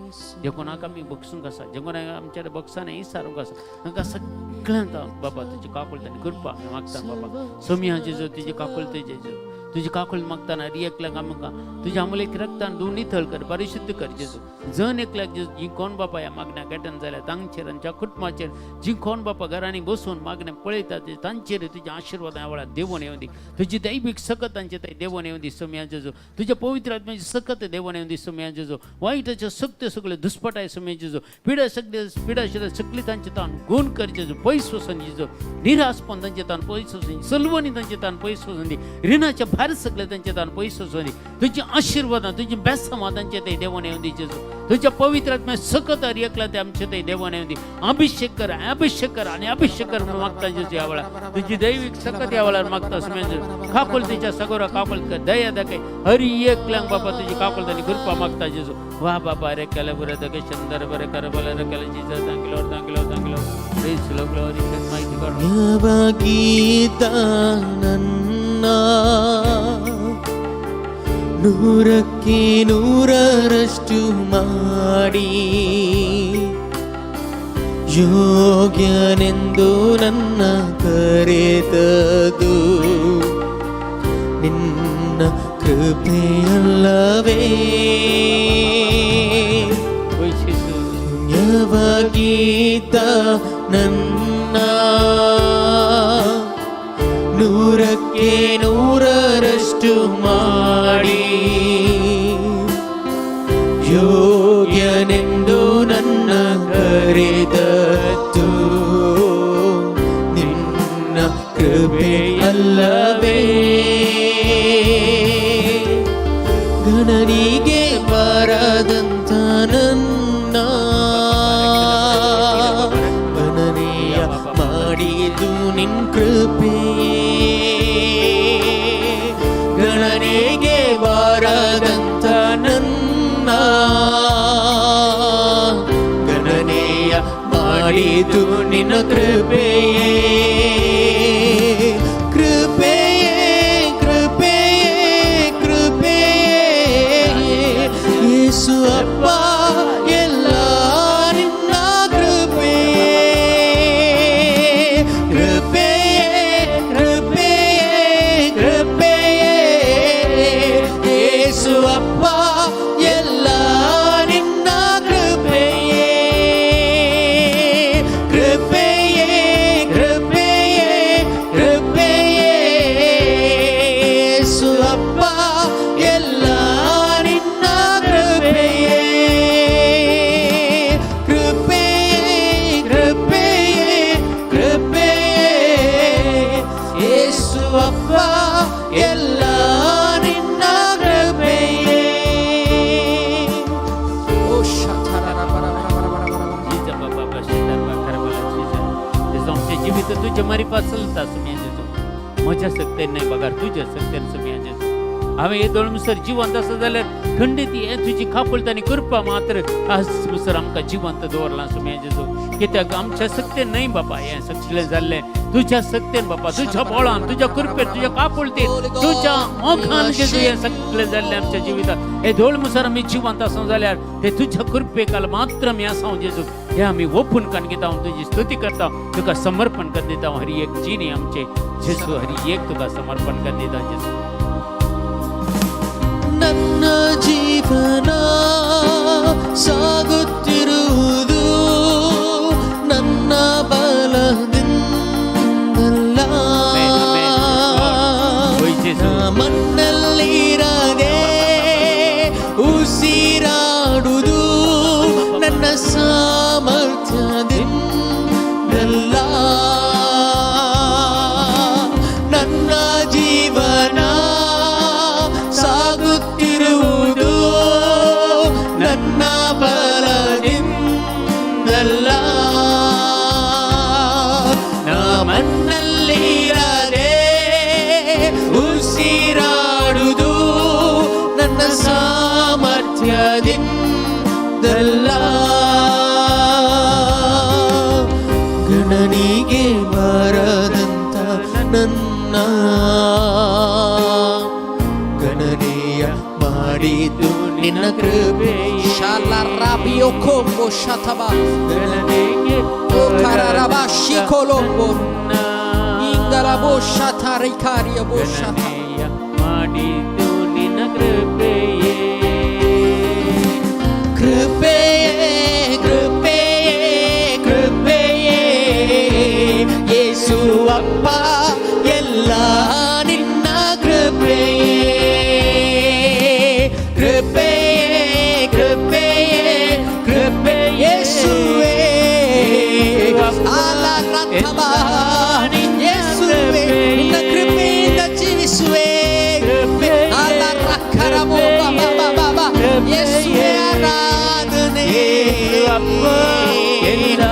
जे कोणाक आमी बक्षूंक आसा, जे कोणाक आमच्या बक्षांनी इसारूंक आसा, तांकां सगळ्यांक बाबा तुजी काकुळट आनी कृपा आमी मागता बाबा. सोमया जेजू, तुजी काकुळट. जेजू, तुजी काकुळट मागताना हर एकल्याक आमकां तुज्या अमूल्य रक्तान धुवन नितळ कर, परिशुद्ध कर. जेजू, जण एकल्याक जेजू, जी कोण बापा ह्या मागण्या अटेंड जाल्या तांचेर, आमच्या कुटुंबाचेर, जी कोण बापा घरांनी बसून मागण्या पळयतात तांचेर तुज्या आशिर्वाद ह्या वेळार देवून येवं दी. तुजी दैवीक सकत तांचे थंय देवून येवं दी. सोमया जेजू, तुज्या पवित्र आत्म्याची सकत देवून येवं दी. सोमया जेजू, वायटाच्यो सक्त सगळे दुस्पटाय, सोमया जेजू, पिडा सगळे पिडा सगळी तांचे तान गुण कर जेजू, पयस वचून जेजू. निराशपण तांचे तान पयस वचून, सलवणी तांचे तान पयस वचून दी. रिणाच्या भार सगळे तांचे तान पयस वचून दी. तुजी आशिर्वादां, तुजी बेसांवां तांचे थंय देवून येवं दी. जेजू, तुज्या पवित्र आत्म्या सकत हर एकला ते आमचे थंय देवून येवं दी. अभिषेक कर, अभिषेक कर आणि अभिषेक कर म्हणून मागता जेजू. ह्या वेळार तुजी दैवीक सकत ह्या वेळार मागता. सुमेज काकुळतीच्या सगोरा काकुळत कर, दया दाखय हरी एकल्यांक बाबा. तुजी काकुळत आनी कृपा मागता जेजू. वा बाबा रे केले बरे दगे शंदर बरे कर बले रे केले. Jesus, thank you Lord, thank you Lord, thank you Lord. Praise Lord, glory mighty God. ಯಾವಾಗಿದ್ದ ನನ್ನ ನೂರಕ್ಕೆ ನೂರರಷ್ಟು ಮಾಡಿ ಯೋಗ್ಯನೆಂದು ನನ್ನ ಕರೆತದು ನಿನ್ನ ಕೃಪೆಯಲ್ಲವೇ? ವೀಕ್ಷಿಸು. ಪುಣ್ಯವಾಗಿದ್ದ ನನ್ನ ನೂರಕ್ಕೆ ನೂರರಷ್ಟು ಮಾಡಿ ಯೋಗ್ಯನೆಂದು ನನ್ನ ಕರೆದದ್ದು ನಿನ್ನ ಕೃಪೆ ಅಲ್ಲವೇ? ಗಣನಿಗೆ ಬಾರದಂತ ನನ್ನ ಗಣನೆಯ ಮಾಡಿದು ನಿನ್ ಕೃಪೆಯೇ. ಗಣನೆಗೆ ಬಾರದಂತ ನನ್ನ ಗಣನೆಯ ಮಾಡಿದು ನಿನ್ನ ಕೃಪೆಯೇ. ಕೃಪೆಯೇ, ಕೃಪೆಯೇ. तुज्या मारिफात चलता सुम्या जेजू. म्हज्या सक्तेन न्हय बगर तुज्या सक्तेन सुम्या जेजू. हांवें हे दोळ मुसर जिवंत आसा जाल्यार खंडीत हें तुजी कापलत आनी कृपा मात्र आज मुसर आमकां जिवंत दवरलां सुम्या जेजू. कित्याक आमच्या सक्तेन न्हय बापा हें सगळें जाल्लें, तुज्या सक्तेन बापा, तुज्या बळान, तुज्या कृपेन, तुज्या कापुलतेन, तुज्या मोगान जेजू हें सगळें जाल्लें आमच्या जिवितांत. हे दोळ मुसर आमी जिवंत आसा जाल्यार ते तुज्या कृपेकाल मात्र आमी आसा जेजू. हे आमी ओपून कान घेता, तुजी स्तुती करता, तुका समर्पण कर दिता. हरी एक जिणी आमचे जेजू, हरी एक तुका समर्पण कर दिता जेजू. ನನ್ನ ಜೀವನ ಸಾಗುತ್ತಿರುವುದು ನನ್ನ ಬಲದಿಂದಲ್ಲ. Amen, amen. Yes, Lord. Oh, Jesu. ಮಣ್ಣಲ್ಲಿರದೆ ಉಸಿರಾಡುವುದು ನನ್ನ ಸಾಮರ್ಥ್ಯದಿಂದಲ್ಲ. ನನ್ನ ಜೀವನ ಸಾಗುತ್ತಿರುವುದು ನನ್ನ ಬಲದಿಂದಲ್ಲ. ನಾ ಮಣ್ಣಲ್ಲಿರದೆ ಉಸಿರಾಡುವುದು ನನ್ನ ಸಾಮರ್ಥ್ಯದಿಂದಲ್ಲ. ಗಣನೆಗೆ ಬಾರದಂತ ನನ್ನ ಗಣನೆಯ ಮಾಡಿದ್ದು ನಿನ್ನ ಕೃಪೆ. Shalarabio combo shataba. ಗಣನೆಗೆ O kararaba shikolombo. Ingarabo shatarikaria bo shata. ಗಣನೆಯ ಮಾಡಿದ್ದು ನಿನ್ನ ಕೃಪೆಯೇ. ಕೃಪೆಯೇ, ಕೃಪೆಯೇ, ಕೃಪೆಯೇ, ಯೇಸುವಪ್ಪ, ಎಲ್ಲ ನಿನ್ನ ಕೃಪೆಯೇ. ಕೃಪೆಯೇ, ಕೃಪೆಯೇ, ಕೃಪೆ, ಯೇಸುವೇ. Alarataba. ಯೇಸುವೇ, ನಿನ್ನ ಕೃಪೆಯಿಂದ ಜೀವಿಸುವೆ. ಅಲರಕರಬೋ ಬಾ ಬಾ ಬಾ ಬಾ. ಯೇಸುವೇ, ಆರಾಧನೆ. ಅಪ್ಪ, ಎಲ್ಲ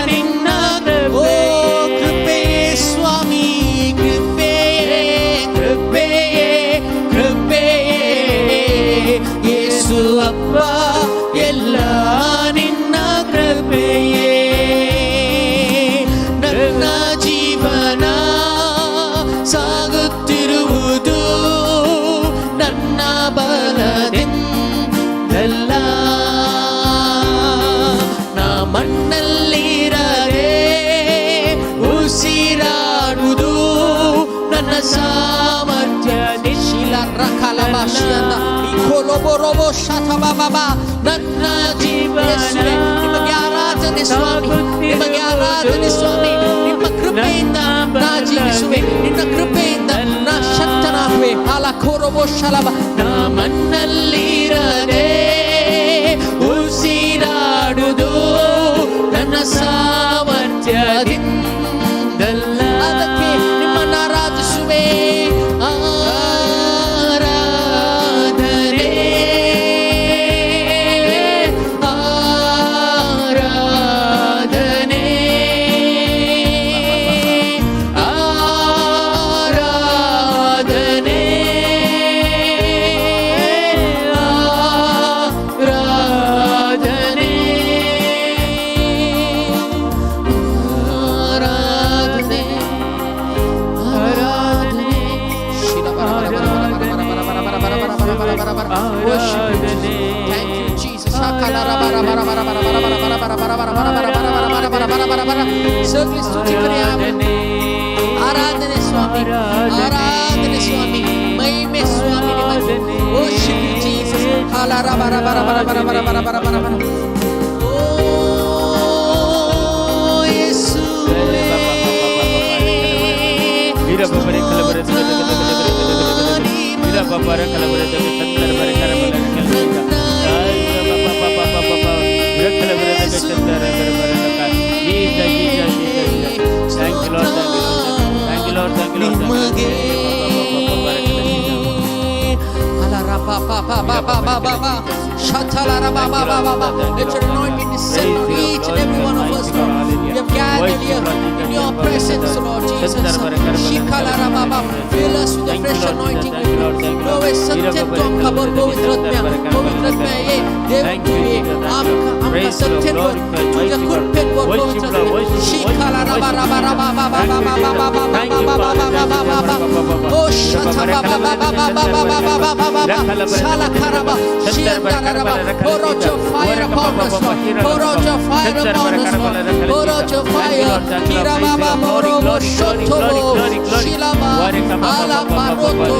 ನಿನ್ನ ಓ ಕೃಪೆಯೇ ಸ್ವಾಮಿ, ಕೃಪೆಯೇ, ಕೃಪೆಯೇ, ಕೃಪೆಯೇ, ಯೇಸು ಅಪ್ಪ, ಎಲ್ಲ ನಿನ್ನ ಕೃಪೆಯೇ. ನನ್ನ ಜೀವನ ಸಾಗುತ್ತಿರುವುದು ನನ್ನ ಬಲದಿಂದಲ್ಲ. ನಾ ಮಣ್ಣಲ್ಲಿರದೆ ಉಸಿರಾಡುವುದು ನನ್ನ ಸಾಮರ್ಥ್ಯ. ಶಿಲರಕಲಬಾಶಿಯಂದ. ಇಕೊಲೊಬೊರೊಬೊ ಶತಬಬಬ. ನನ್ನ ಜೀವನ, ನಿಮಗೆ ಆರಾಧನೆ ಸ್ವಾಮಿ, ನಿಮಗೆ ಆರಾಧನೆ ಸ್ವಾಮಿ. ನಿಮ್ಮ ಕೃಪೆಯಿಂದ ನಾ ಜೀವಿಸುವೆ, ನಿನ್ನ ಕೃಪೆಯಿಂದ ನಾ ಶಕ್ತನಾಗುವೆ. ಅಲ ಕೋರೊಬೊ ಶಲಬ. ನಾ ಮಣ್ಣಲ್ಲಿರದೆ ಉಸಿರಾಡುವುದು ನನ್ನ ಸಾಮರ್ಥ್ಯದಿಂದಲ್ಲ. ಅದಕ್ಕೆ ನಿಮ್ಮನ್ನು ಆರಾಧಿಸುವೆ. ಆರಾಧನೆ, ಆರಾಧನೆ, ಆರಾಧನೆ, ಆರಾಧನೆ, ಆರಾಧನೆ, ಆರಾಧನೆ. Worship you, Jesus. Thank you, Jesus. ಸಗಲಿ ಸ್ತುತಿ ಕರೆಯ. ಆರಾಧನೆ ಸ್ವಾಮಿ, ಆರಾಧನೆ ಸ್ವಾಮಿ, ಮಹಿಮೆ ಸ್ವಾಮಿ ನಿಮಗೆ. Worship you, Jesus. ಹಾಲಾರ ಬರ ಬರ ಬರ ಬರ ಬರ ಬರ ಬರ ಬರ ಬರ. ಓ ಯೇಸುವೇ, ಸ್ತೋತ್ರ ನಿಮಗೆ. ಅಲರಬ pa pa pa pa pa pa pa. Shatala ra ba ba ba ba ba. Let your anointing descend on each and every one of us, Lord. We have gathered here in your presence, Lord Jesus. Shikala ra ba ba. Fill us with the fresh anointing. પ્રભુ સત્ય તો ખબર પવિત્ર આત્મ્યા, પવિત્ર આત્મ્યા એ દેવ તુએ આમકા આમકા સત્ય તુજા કૃપેન પવિત્ર આત્મ્યા. શિખાલા રા બા રા બા બા બા બા બા બા બા બા બા બા બા બા બા બા બા. ઓ શથા બા બા બા બા બા બા બા બા બા બા બા. સાલા ખરાબા શિયંદા રા. Pour out your fire upon us, Lord. Pour out your fire upon us, Lord. Pour out your fire. Kirababa morobo shotobo shilaba ala baroto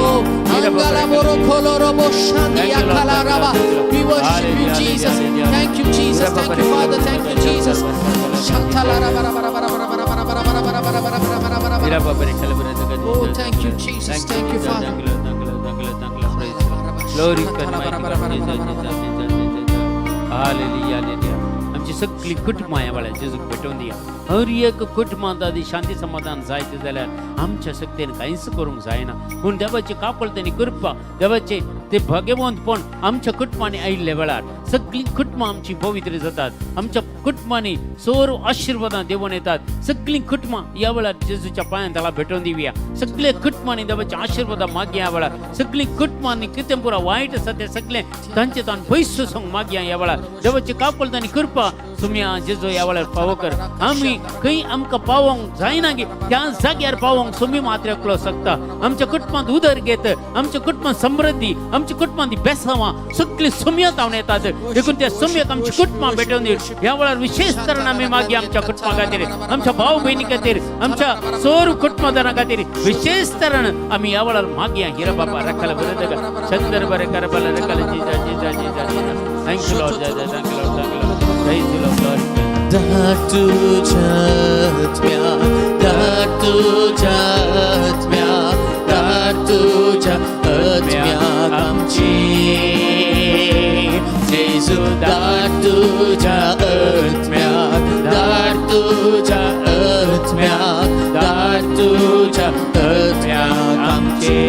angala moro kolorobo shandia kalaraba. We worship you, Jesus. Thank you, Jesus. Thank you, Father. Thank you, Jesus. Oh, thank you, Jesus. Thank you, Father. Glory. Hallelujah, hallelujah. आमची सगळी कुटुंबां ह्या वेळार जेजूक भेटोवन दिया. हर एक कुटुंबांत आदी शांती समाधान जायत जाल्यार आमच्या शक्तीन कांयच करूंक जायना, पूण देवाची कापड आनी कृपा, देवाचे ते भाग्यवंतपण आमच्या कुटुंबांनी आयिल्ल्या वेळार सगळीं कुटुंबां आमची पवित्र जातात. आमच्या कुटुंबांनी सोर आशिर्वादां देवून येतात. सगळीं कुटुंबां ह्या वेळार जेजूच्या पांयान त्याला भेटोवन दिवया. सगळे कुटुंबांनी देवाच्या आशिर्वादां मागया. ह्या वेळार सगळीं कुटुंबांनी कितें पुरा वायट आसा तें सगळें तांचे तान पयस वचूंक मागया. ह्या वेळार देवाची कापड आनी कृपा सुम्या जेजू ह्या वेळार फावो कर. आमी खंय आमकां पावोंक जायना गे त्या जाग्यार पावोंक सुमी मात्र एकलो शकता. आमच्या कुटुंबांत उदर घेत, आमच्या कुटुंबांत समृद्धी, आमच्या कुटुंबांत बेसावां सगळीं सुम्या तावन येतात. देखून त्या सुम्याक आमची कुटुंबां भेटोवन दी. ह्या वेळार विशेष तरेन आमी मागया आमच्या कुटुंबा खातीर, आमच्या भाव भयणी खातीर, आमच्या सोर कुटुंबदारां खातीर विशेष तरेन आमी ह्या वेळार मागया. हिरा बाबा रखल बरें चंद्र बरें करबल रखल. जिजा जिजा जिजा जिजा. Thank you Lord. Thank you Lord. Thank you Lord. Praise you Lord. Lord. धाड तुझ्या आत्म्या, धाड तुझ्या आत्म्या, धाड तुझ्या आत्म्याक आमची. जेजू धाड तुझ्या आत्म्याक, धाड तुझ्या आत्म्याक, धाड तुझ्या आत्म्याक आमचे.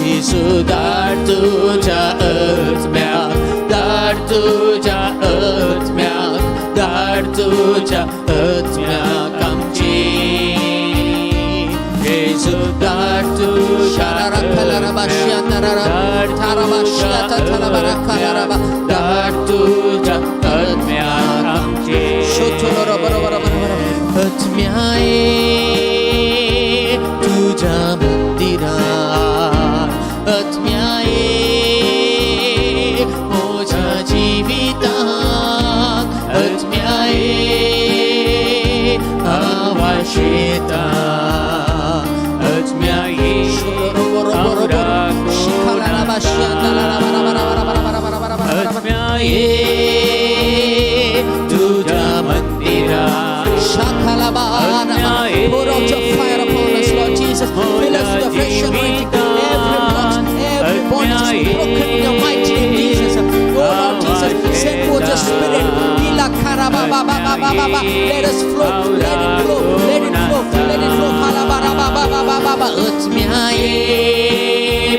जेजू धाड तुझ्या आत्म्याक, धाड तुझ्या आत्म्याक, धाड तुझ्या आत्म्याक आमची. जेजू धाड तुझ्या धाड तुझ्या आत्म्याक आमचे. आत्म्याये तुझ्या मंदिरात, आत्म्याये म्हज्या जिविताक, आत्म्याये आवाशेता, आत्म्याये. आत्म्याये तुझ्या मंदिरात. Pour out your fire upon us, Lord Jesus. Fill us with the fresh anointing. Every block, every bondage is broken in your mighty name, Jesus. Oh Lord Jesus, send forth your spirit. Ila karaba ba ba ba ba ba ba. Let us flow, let it flow, let it flow, let it flow. Kalaba ba ba ba ba ba ba. Atmyaye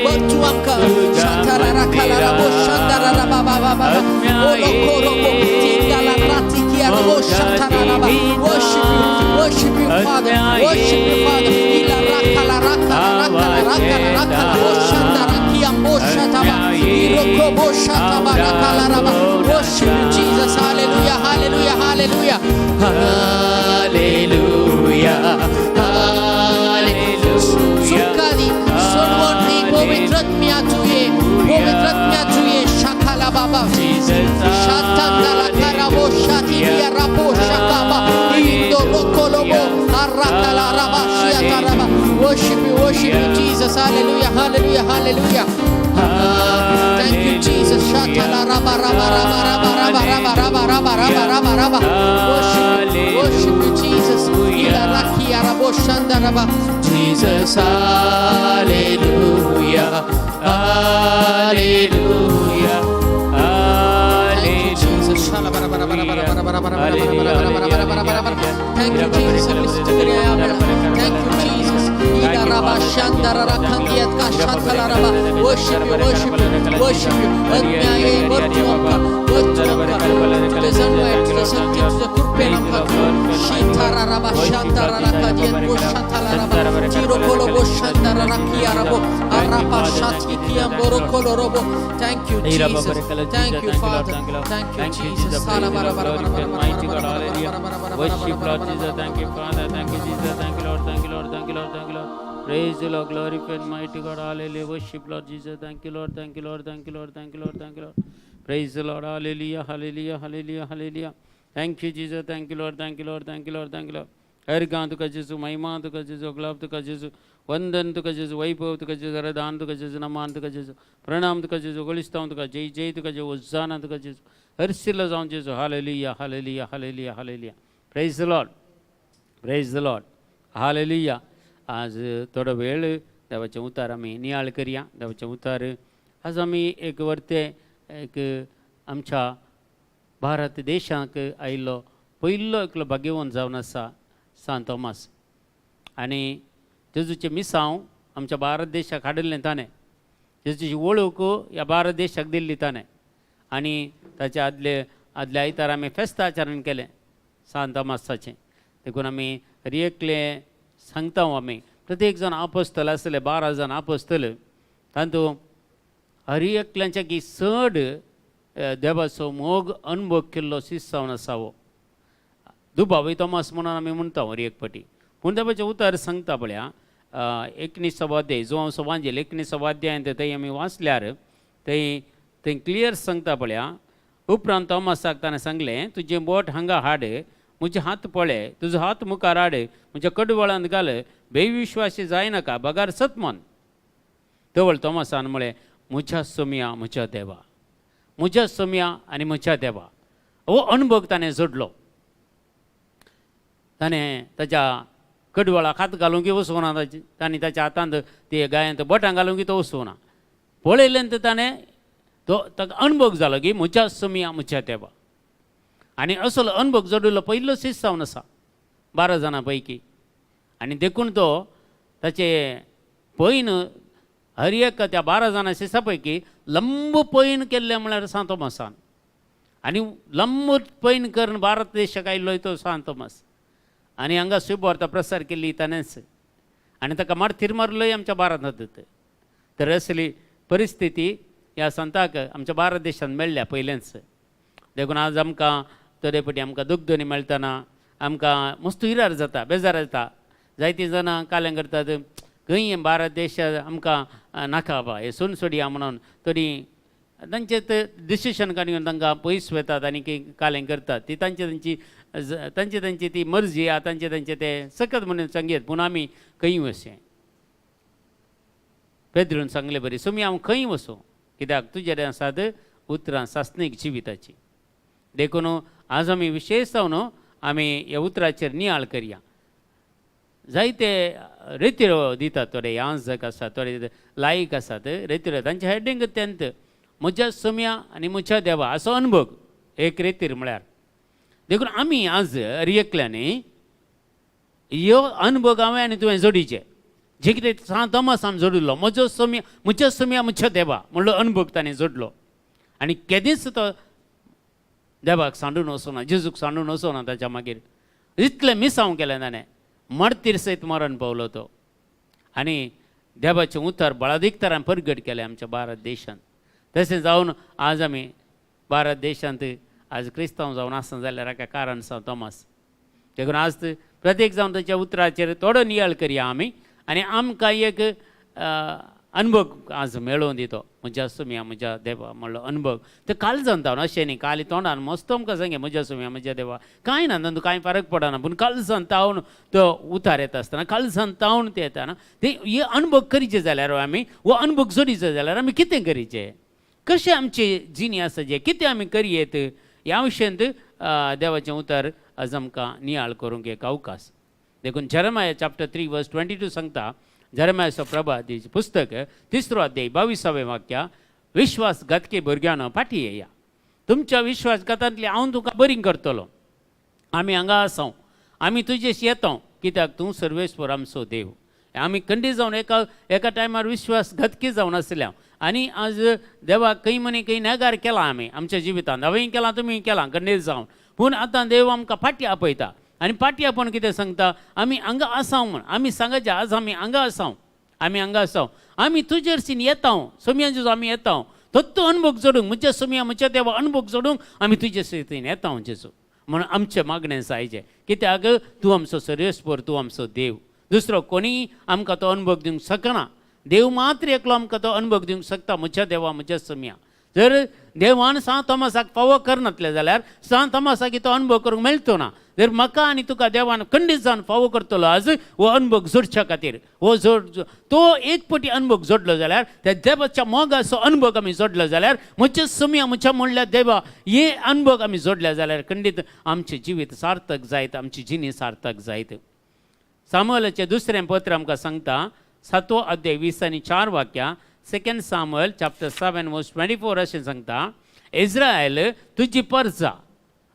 batu amka. Shatarara kalarabo shandarara ba ba ba ba ba. Olokorobo tingala ratikia robo shatarara ba. Worship you, worship you, Father. Worship you, Father. Ila rakala rakala rakala rakala rakala bo shandara kia bo shataba. Iroko bo shataba rakala raba. Worship you, Jesus. Hallelujah, hallelujah, hallelujah. Hallelujah, hallelujah. सुखादी सोडवणी पवित्र आत्म्या तुये, पवित्र आत्म्या तुये. शाखाला बाबा शातांदाला karabo shatiria rabo shakaba indo lokolobo arakala raba shiataraba. Worship you, worship you, Jesus. Hallelujah, hallelujah, hallelujah. Thank you, Jesus. Shatala raba raba raba raba raba raba raba raba raba raba raba. Worship you, worship you, Jesus. Ila rakia rabo shanda raba. Jesus, hallelujah, hallelujah. Thank you, Jesus. Thank you, Jesus. Thank you, Jesus. Ila raba shanda Kandiatka Shantalaraba. Worship you, worship you, worship you. ಅಜ್ಞಾಯೇ ವರ್ತುವಂಕ, ವರ್ತುವಂಕ. ತುಜೆ ಸನ್ಮಯ, ತುಜೆ ಸತ್ಯ, ತುಜೆ ಕೃಪೆ ನಮಕ. ಶೀತಾರರಬ, ಶಾಂತರರ ಕದಿಯತ್ಕೋ ಶಾಂತಲರಬ. ತಿರೋಕೊಲೊಬೊ, ಶಾಂತರರ ಕಿಯಾರಬೊ. ಅರಪ ಶಾತಿ ಕಿಯಂಬೊರೊ ಕೊಲೊರೊಬೊ. Thank you, Jesus. Thank you, Father. Thank you, Jesus. Worship Lord Jesus. Thank you, Father. Thank you, Jesus. Thank you, Lord. Thank you, Lord. Thank you, Lord. Thank you, Lord. Praise the Lord. Glorify and mighty God. Hallelujah. Worship Lord Jesus. Thank you, Lord. Thank you, Lord. Thank you, Lord. Thank you, Lord. Thank you, Lord. Praise the Lord. Hallelujah. Hallelujah. Hallelujah. Hallelujah. Thank you, Jesus. Thank you, Lord. Thank you, Lord. Thank you, Lord. Thank you, Lord. हर तुका जेजू, महिमा तुका जेजू, गुलाब तुका जेजू, वंदन तुका जेजू, वैभव तुका जेजू, आराधन तुका जेजू, नमान तुका जेजू, प्रणाम तुका जेजू, गोलिस्तांव तुका, जय जय तुका जेजू, होजाना तुका जेजू, हरसिल्लो जावन जेजू. Hallelujah, hallelujah, hallelujah, hallelujah. Praise the Lord, praise the Lord, hallelujah. आज थोडो वेळ देवाचें उतार आमी नियाळ करया. देवाचें उतार आज आमी एक वर्ते एक आमच्या भारत देशाक आयिल्लो पयलो एकलो भाग्यवंत जावन आसा सांत थॉमस. आनी जेजूचें मिसांव आमच्या भारत देशाक हाडिल्लें ताणें, जेजूची वळख ह्या भारत देशाक दिल्ली ताणें. आनी ताच्या आदले आदल्या आयतार आमी फेस्त आचरण केलें सांत थॉमसाचें. देखून आमी हर एकले सांगता, आमी प्रत्येक जाण आपोस्तल आसले, 12 जाण आपोस्तल, तातूंत हर एकल्याच्या की चड देवाचो मोग अनुभव केल्लो शिस्त जावन आसा हो दुबावी तोमास म्हणून आमी म्हणटा हर एक फावटी. पूण देवाचें उतर सांगता पळया, एकुणिसावो अध्याय, जुवांव वांजेल एकुणिसावो अध्यायांत थंय आमी वाचल्यार थंय थंय क्लियर सांगता पळया. उपरांत तोमासाक ताणें सांगलें, तुजें बोट हांगा हाड, म्हजे हात पळय, तुजो हात मुखार हाड, म्हज्या कडवळांत घाल, बेविश्वासी जायनाका, बगार सत मन. तवळ तोमासान म्हळें, म्हज्या सोमया, म्हज्या देवा, म्हज्या सोमया आनी म्हज्या देवा. हो अणभव ताणें जोडलो. ताणें ताच्या कडवळाक हात घालूंक वचूंक ना, ताणें ताच्या हातांत ते गायांत बोटां घालूंक तो वचूंक ना. पळयलें तर ताणें तो ताका अणभव जालो की म्हज्या सोमया, म्हज्या देवा. आनी असलो अणभव जोडिल्लो पयलो शिस्त जावन आसा 12 जाणां पैकी. आनी देखून तो ताचे पयन हर एक त्या 12 जाणां शिस्ता पैकी लंब पयन केल्लें म्हळ्यार सांत तोमासान. आनी लंब पयन करून भारत देशाक आयिल्लो तो सांत तोमास. आनी हांगा शुभवार्ता प्रसार केल्ली ताणेंच. आनी ताका मारतीर मारलोय आमच्या भारतांत. तर असली परिस्थिती ह्या संताक आमच्या भारत देशांत मेळ्ळ्या पयलेंच. देखून आज आमकां थोडे फावटी आमकां दुखदणी मेळटना आमकां मस्त इरार जाता, बेजार जाता. जायतीं जाणां कालें करतात, खंय भारत देश आमकां नाका बा, हे सोन सोडया म्हणून तरी तांचे ते डिसिशन काडून तांकां पयस वतात आनी कालें करतात. ती तांची तांची तांची तांची ती मर्जी आहा, तांचे तांचे ते सकत म्हणून सांगयत. पूण आमी खंय वचचें? पेद्रून सांगले बरी, सुमी हांव खंय वचूं, कित्याक तुजे आसात उतरां सासणीक जिविताची. देखून आज आमी विशेश जावन आमी ह्या उतराचेर नियाळ करया. जायते रेतिरो दितात, थोडे यांजक आसात, थोडे लायक आसात रेतिरो, तांचे हेडींग तेंत म्हज्या सोम्या आनी म्हज्या देवा असो अनुभव एक रेतीर म्हळ्यार. देखून आमी आज एकल्यांनी ह्यो अनुभव हांवें आनी तुवें जोडीचे, जे कितें सांत तोमासान जोडिल्लो, म्हजो सोम्या, म्हज्या सोम्या, म्हज्या देवा म्हणलो अनुभव ताणें जोडलो. आनी केदींच तो देवाक सांडून वचना, जेजूक सांडून वचना. ताच्या मागीर इतलें मिसांव केलें ताणें, मर्तीर सयत मरण पावलो तो. आनी देवाचें उतर बळादीक तरान परगट केलें आमच्या भारत देशांत. तशें जावन आज आमी भारत देशांत आज क्रिस्तांव जावन आसना जाल्यार हाका कारण सांत तोमास. देखून आज प्रत्येक जावन ताच्या उतराचेर थोडो नियाळ करया आमी आनी आमकां एक अनुभव आज मेळोवन दितो, म्हज्या सुम्या म्हज्या देवा म्हणलो अनुभव. ते काल जाता अशें न्ही, काल तोंडान मस्त आमकां सांगे म्हज्या सुम्या म्हज्या देवा, कांय ना, तातूंत कांय फरक पडना. पूण काल जावन तो उतार येता आसतना, काल जावन ते येताना ते हे अनुभव करीचे जाल्यार आमी हो अनुभव जोडीचो जाल्यार आमी कितें करीचें, कशें आमची जिणी आसा जे कितें आमी करयेत ह्या विशयांत देवाचें उतर आज आमकां नियाळ करूंक एक अवकाश. देखून Jeremiah chapter 3 verse 22 सांगता, जेरमायाचो प्रभातीचें पुस्तक 3रो अध्याय 22वें वाक्य, विश्वासघातकी भुरग्यांनो फाटी येया, तुमच्या विश्वासघातांतली हांव तुका बरी करतलो. आमी हांगा आसा, आमी तुजेशी येता, कित्याक तूं सर्वेस्वर आमचो देव. आमी खंडीत जावन एका एका टायमार विश्वासघातकी जावन आसल्या आनी आज देवाक खंय मनी खंय नेगार केला आमी आमच्या जिवितांत. हांवें केलां, तुमी केलां खंडीत जावन. पूण आतां देव आमकां फाटी आपयता आनी फाटी आपोवन कितें सांगता, आमी हांगा आसाव म्हण. आमी सांगाचें आज आमी हांगा आसाव, आमी हांगा आसाव, आमी तुजेरसीन येता सोमया जेजू, आमी येता तत्व अनुभव जोडूंक. म्हज्या सोमया म्हज्या देवा अनुभव जोडूंक आमी तुजे सेतीन येता जेजू म्हणून आमचें मागणें जायचें. कित्याक तूं आमचो सर्वेस्पर, तूं आमचो देव, दुसरो कोणीय आमकां तो अनुभव दिवंक शकना. देव मात्र एकलो आमकां तो अनुभव दिवंक शकता. म्हज्या देवा म्हज्या सोमया, जर देवान सांत थॉमसाक फावो करनातलें जाल्यार सांत थॉमसाक तो अनुभव करूंक मेळचो ना. जर म्हाका आनी तुका देवान खंडीत जावन फावो करतलो आज हो अनुभव जोडच्या खातीर, हो जोड तो एक पटी अनुभव जोडलो जाल्यार, त्या देवाच्या मोगाचो अनुभव आमी जोडलो जाल्यार, म्हज्या सोमया म्हज्या म्हणल्यार देवा हे अनुभव आमी जोडले जाल्यार खंडीत आमचें जिवीत सार्थक जायत, आमची जिणी सार्थक जायत. सामुएलाचें दुसरें पत्र आमकां सांगता, सातवो अध्याय 20 आनी 4 वाक्यां, 2 Samuel chapter 7 verse 24 अशें सांगता, इस्रायल तुजी परजा,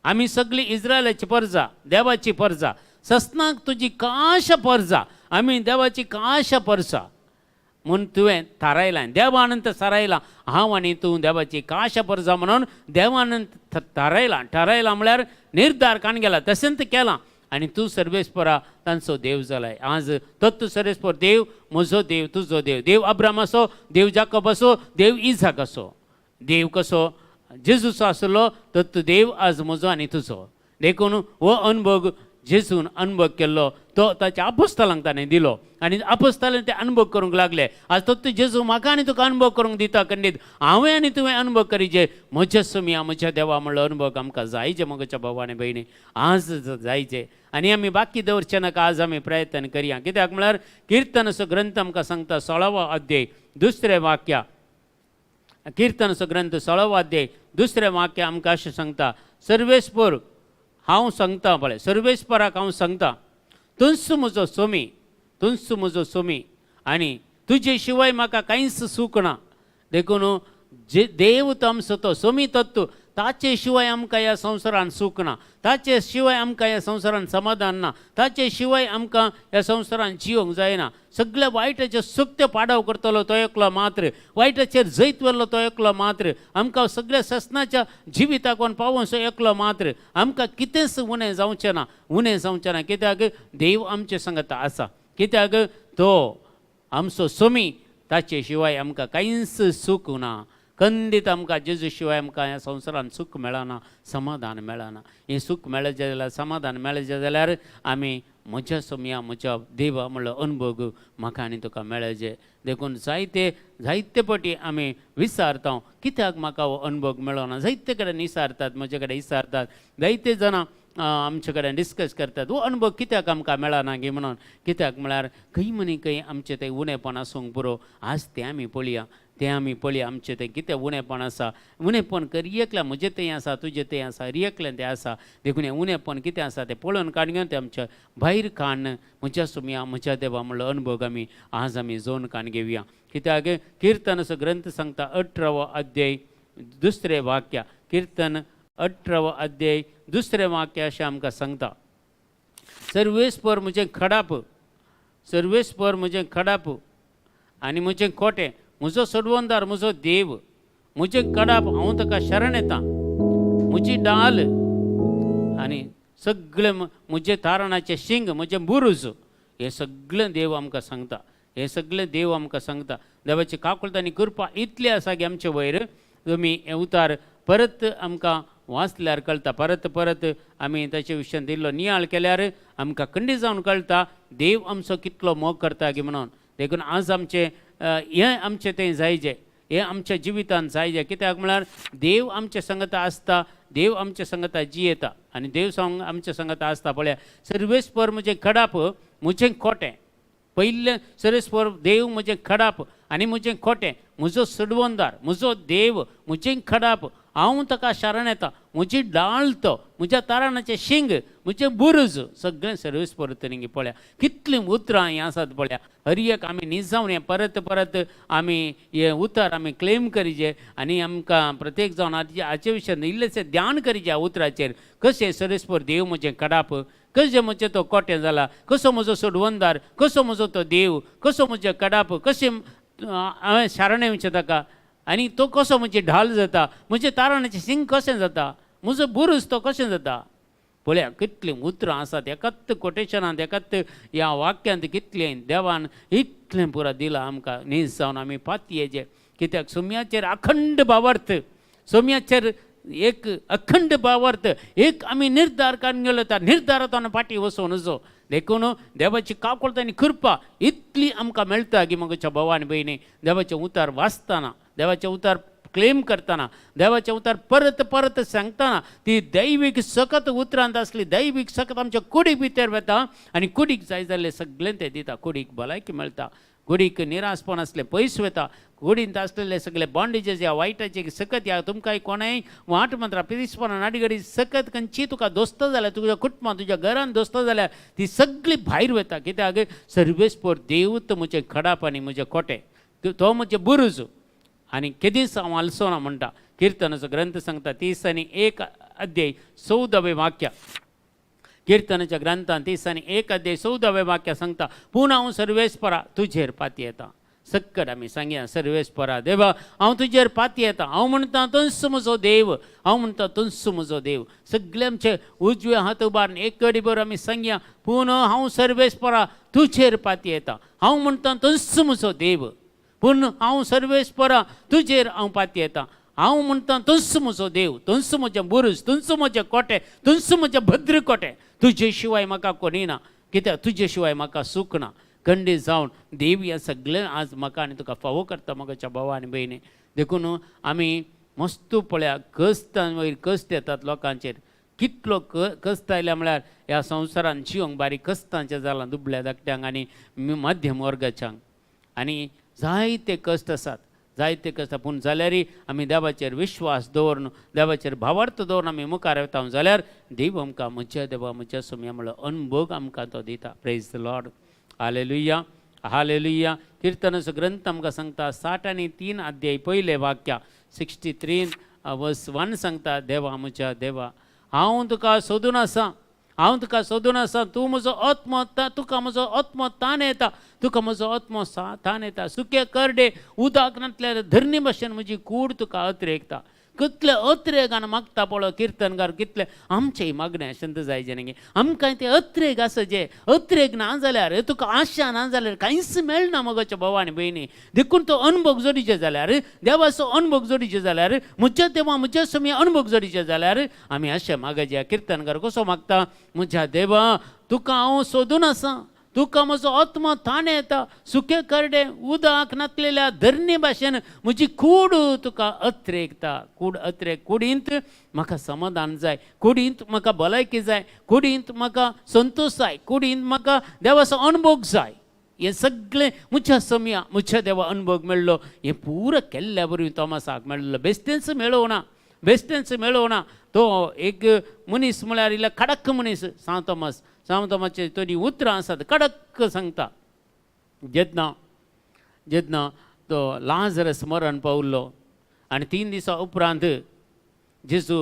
आमी सगळी इस्रायलाची परजा, देवाची परजा, ससनाक तुजी काश परजा, आमी देवाची काश परजा म्हूण तुवें थारायलां. देवान थारायलां हांव आनी तूं देवाची काश परजा म्हणून देवान थारायलां. थारायलां म्हळ्यार निर्धार काण गेला, तशेंच केलां आनी तूं सर्वेस्परा तांचो देव जालाय. आज तत्व सर्वेस्पर देव म्हजो देव, तुजो देव, देव अब्राम असो, देव जाकोब असो, देव इजाक असो, देव कसो जेजूचो आसलो तत्व देव आज म्हजो आनी तुजो. देखून हो अनुभव जेजून अनुभव केल्लो तो ताच्या आपोस्तलांक ताणें दिलो आनी आपोस्तलान ते अनुभव करूंक लागले. आज तत्व जेजू म्हाका आनी तुका अनुभव करूंक दिता. खंडीत हांवें आनी तुवें अनुभव करीजे. म्हज्या सोमया म्हज्या देवा म्हणलो अनुभव आमकां जायचे. म्हज्या भाव आनी भयणी आज जायचे आनी आमी बाकी दवरचे नाका. आज आमी प्रयत्न करया. कित्याक म्हळ्यार किर्तनाचो ग्रंथ आमकां सांगता 16वो अध्याय दुसरें वाक्य, किर्तनाचो ग्रंथ 16वो अध्याय दुसरें वाक्य आमकां अशें सांगता, सर्वेस्पर हांव सांगता पळय, सर्वेस्पराक हांव सांगता, तुंच म्हजो सोमी, तुंच म्हजो सोमी आनी तुजे शिवाय म्हाका कांयच सूख ना. देखून जे देव तो आमचो तो सोमी तत्व, ताचे शिवाय आमकां ह्या संवसारान सूख ना, ताचे शिवाय आमकां ह्या संवसारान समाधान ना, ताचे शिवाय आमकां ह्या संवसारान जियोंक जायना. सगळ्या वायटाचेर सुक्त पाडाव करतलो तो एकलो मात्र, वायटाचेर जैत व्हेल्लो तो एकलो मात्र, आमकां सगळ्या ससनाच्या जिविताक पावोसो एकलो मात्र. आमकां कितेंच उणें जावचें ना, उणें जावचें ना. कित्याक देव आमचे संगत आसा. कित्याक तो आमचो सोमी, ताचे शिवाय आमकां कांयच सूख ना. खंडीत आमकां जेजू शिवाय आमकां ह्या संवसारान सूख मेळना, समाधान मेळना. हें सूख मेळचें जाल्यार, समाधान मेळचें जाल्यार आमी म्हज्या सोमया म्हज्या देवा म्हणलो अनुभव म्हाका आनी तुका मेळचें. देखून जायते जायते पटी आमी विचारता कित्याक म्हाका हो अनुभव मेळना. जायते कडेन विचारतात, म्हजे कडेन विचारतात, जायते जाणां आमचे कडेन डिस्कस करतात हो अनुभव कित्याक आमकां मेळना गी म्हणून. कित्याक म्हळ्यार खंय मनी खंय आमचें तें उणेपण आसूंक पुरो. आज तें आमी पळया, तें आमी पळया आमचें तें कितें उणेपण आसा. उणेपण एकल्या म्हजें तें आसा, तुजें तें आसा, एकल्यान तें आसा. देखून हें उणेपण कितें आसा तें पळोवन काडून घेवन तें आमच्या भायर काडून म्हज्या सोमया म्हज्या देवा म्हणलो अनुभव आमी आज आमी जोन काडून घेवया. कित्याक किर्तनाचो ग्रंथ सांगता 18वो अध्याय दुसरें वाक्य, किर्तन 18वो अध्याय दुसरें वाक्य अशें आमकां सांगता, सर्वेस्पर म्हजें खडाप, सर्वेस्पर म्हजें खडाप आनी म्हजें कोटें, म्हजो सोडवणदार म्हजो देव, म्हजें कडाप हांव ताका शरण येता, म्हजी डाल आनी सगळें म्हजें तारणाचें शिंग, म्हजें बुरूज, हें सगळें देव आमकां सांगता. हें सगळें देव आमकां सांगता. देवाची काकुळट आनी कृपा इतली आसा की आमचे वयर तुमी हें उतार परत आमकां वाचल्यार कळटा, परत परत आमी ताचे विशयान दिल्लो नियाळ केल्यार आमकां खंडीत जावन कळटा देव आमचो कितलो मोग करता की म्हणून. देखून आज आमचें हें आमचें तें जायजें, हें आमच्या जिवितान जायजें. कित्याक म्हळ्यार देव आमच्या संगता आसता, देव आमच्या संगता जियेता आनी देव सांग आमच्या संगता आसता. पळया, सर्वेस्पर म्हजें खडाप म्हजें खोटें, पयलें सर्वेस्पर देव म्हजें खडाप आनी म्हजें खोटें, म्हजो सोडवणदार म्हजो देव, म्हजें खडाप हांव ताका शरण येता, म्हजी डाळ तो, म्हज्या तारणाचें शिंग, म्हजें बुरूज, सगळें सर्वेस्पर तरी पळया कितलीं उतरां हीं आसात. पळया हर एक आमी निजावन हें परत परत आमी हें उतर आमी क्लेम करीजे आनी आमकां प्रत्येक जावन हाचे विशयान इल्लेशें ध्यान करीजे ह्या उतराचेर, कशें सर्वेस्पर देव म्हजें खडाप, कशें म्हजें तो कोटें जाला, कसो म्हजो सोडवणदार, कसो म्हजो तो देव, कसो म्हजें कडाप, कशें हांवें शारणें वचचें ताका, आनी तो कसो म्हजी ढाल जाता, म्हजें तारणाचें सिंग कशें जाता, म्हजो बुरूज तो कशें जाता. पळया कितलीं उतरां आसात एकाच कोटेशनांत, एकाच ह्या वाक्यांत कितलें देवान इतलें पुरा दिलां आमकां. नीज जावन आमी पातयेचे, कित्याक सोम्याचेर अखंड भावार्थ, सोम्याचेर एक अखंड भावार्थ, एक आमी निर्धार काडून गेलो त्या निर्धारांत फाटीं वचूं नजो. देखून देवाची काकुळट आनी कृपा इतली आमकां मेळटा की म्हज्या भाव आनी भयणी, देवाचें उतार वाचतना, देवाचें उतार क्लेम करतना, देवाचें उतार परत परत सांगतना ती दैवीक सकत उतरांत आसली दैवीक सकत आमच्या कुडीक भितर वता आनी कुडीक जाय जाल्लें सगळें तें दिता. कुडीक भलायकी मेळटा, कुडीक निराशपण आसलें पयस वता, कुडींत आसलेले सगळे बॉन्डेजीस ह्या वायटाचे सकत ह्या तुमकां कोणाय वाट मंत्रां पिरीसपणां नाडगडी सकत खंयची तुका दोस्त जाल्यार, तुज्या कुटुंबान तुज्या घरान दोस्त जाल्यार ती सगळी भायर वता. कित्याक सर्वेस्पोर देव तो म्हजें खडाप आनी म्हजें कोटें, तो म्हजें बुरूज आनी केदींच हांव हालचो ना म्हणटा. किर्तनाचो ग्रंथ सांगता 31 अध्याय 14वें वाक्य, किर्तनाच्या ग्रंथान 31 अध्याय 14वें वाक्य सांगता, पूण हांव सर्वेस्परा तुजेर पातयेता. सक्कड आमी सांगया, सर्वेस्परा देवा हांव तुजेर पातयेता, हांव म्हणटा तूंच म्हजो देव, हांव म्हणटा तूंच म्हजो देव. सगळे आमचे उजवे हात उबारून एक कडी बरोबर आमी सांगया, पूण हांव सर्वेस्परा तुजेर पातयेता, हांव म्हणटा तूंच म्हजो देव, पूण हांव सर्वेस्परा तुजेर हांव पातयेता, हांव म्हणटा तूंच म्हजो देव, तूंच म्हजें बुरूज, तूंच म्हजें कोटें, तूंच म्हजें भद्र कोटें, तुजे शिवाय म्हाका कोणी ना, कित्याक तुजे शिवाय म्हाका सूख ना. खंडीत जावन देव ह्या सगळें आज म्हाका आनी तुका फावो करता म्हज्या भावा आनी भयणी. देखून आमी मस्त पळया कस्तां वयर कश्ट येतात लोकांचेर, कितलो कश्ट आयल्या म्हळ्यार ह्या संवसारान जिवंक बारीक कश्टांचें जालां दुबळ्या धाकट्यांक आनी मध्यम वर्गाच्यांक, आनी जायते कश्ट आसात, जायते कश्ट. पूण जाल्यारय आमी देवाचेर विश्वास दवरून, देवाचेर भावार्थ दवरून आमी मुखार वता जाल्यार देव आमकां म्हज्या देवा म्हज्या सोम्या म्हणलो अनभोग आमकां तो दिता. Praise the Lord, hallelujah, hallelujah. किर्तनाचो ग्रंथ आमकां सांगता 63 अध्याय पयलें वाक्य 63 वर्स 1 सांगता, देवा म्हज्या देवा हांव तुका सोदून आसा, हांव तुका सोदून आसा, तूं म्हजो आत्मो, तुका म्हजो आत्मो ताण येता, तुका म्हजो आत्मो ताण येता. सुके करडे उदक नासल्यार धरणी भशेन म्हजी कूड तुका अत्रेकता. कितले अत्रेगान मागता पळय किर्तनकार, कितले आमचेय मागणें अशें जायचें न्ही, आमकां तें अत्रेग आसा, जे अत्रेग ना जाल्यार तुका आशा ना जाल्यार कांयच मेळना मगोच्या भाव आनी भयणी. देखून तो अनभोग जोडीचे जाल्यार, देवाचो अनभोग जोडीचे जाल्यार, म्हज्या देवा म्हज्या समी अनभोग जोडीचे जाल्यार आमी अशें मागचे. किर्तनकार कसो मागता, म्हज्या देवा तुका हांव सोदून आसा, तुका म्हजो आत्मा ताण येता, सुके करडे उदक नासलेल्या धरणी भाशेन म्हजी कूड तुका अत्रेकता. कूड अत्रेक, कुडींत म्हाका समाधान जाय, कुडींत म्हाका भलायकी जाय, कुडींत म्हाका संतोश जाय, कुडींत म्हाका देवाचो अणभोग जाय. हें सगळें म्हज्या समया म्हज्या देवा अणभोग मेळ्ळो, हें पुरो केल्ल्या वरवीं तोमासाक मेळ्ळो. बेश्टेंच मेळोवना, बेश्टेंच मेळोवना. तो एक मनीस म्हळ्यार इल्लो कडक मनीस, सांव तोमास, सांव तोमाचे थोडीं उतरां आसात कडक सांगता. जेन्ना जेन्ना तो लाजरस मरण पावल्लो आनी 3 दिसां उपरांत जेजू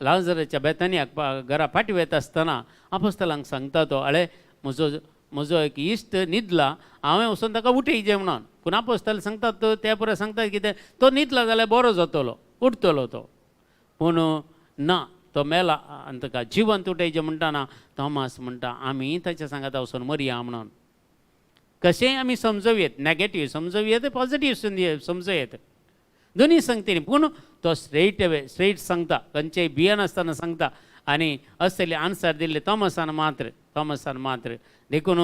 लाजराच्या बेतानियाक घरा फाटी वता आसतना आपोस्तलांक सांगता तो, अळे म्हजो म्हजो एक इश्ट न्हिदला, हांवें वचून ताका उठयचें म्हणून. पूण आपोस्तल सांगतात ते पुरो सांगतात कितें, तो न्हिदला जाल्यार बरो जातलो, उठतलो तो. पूण ना, तो मेला आनी ताका जिवंत उठयचें म्हणटाना तोमास म्हणटा आमी ताच्या सांगाता वचून मरया म्हणून. कशेंय आमी समजोवयेत, नॅगेटीव समजोवयेत, पॉजिटीव समजोवयेत, दोनूय सांगतली. पूण तो स्ट्रेट वे स्ट्रेट सांगता, खंयचेय भियेनासतना सांगता. आनी असले आन्सर दिल्ले तोमसान मात्र, तोमसान मात्र. देखून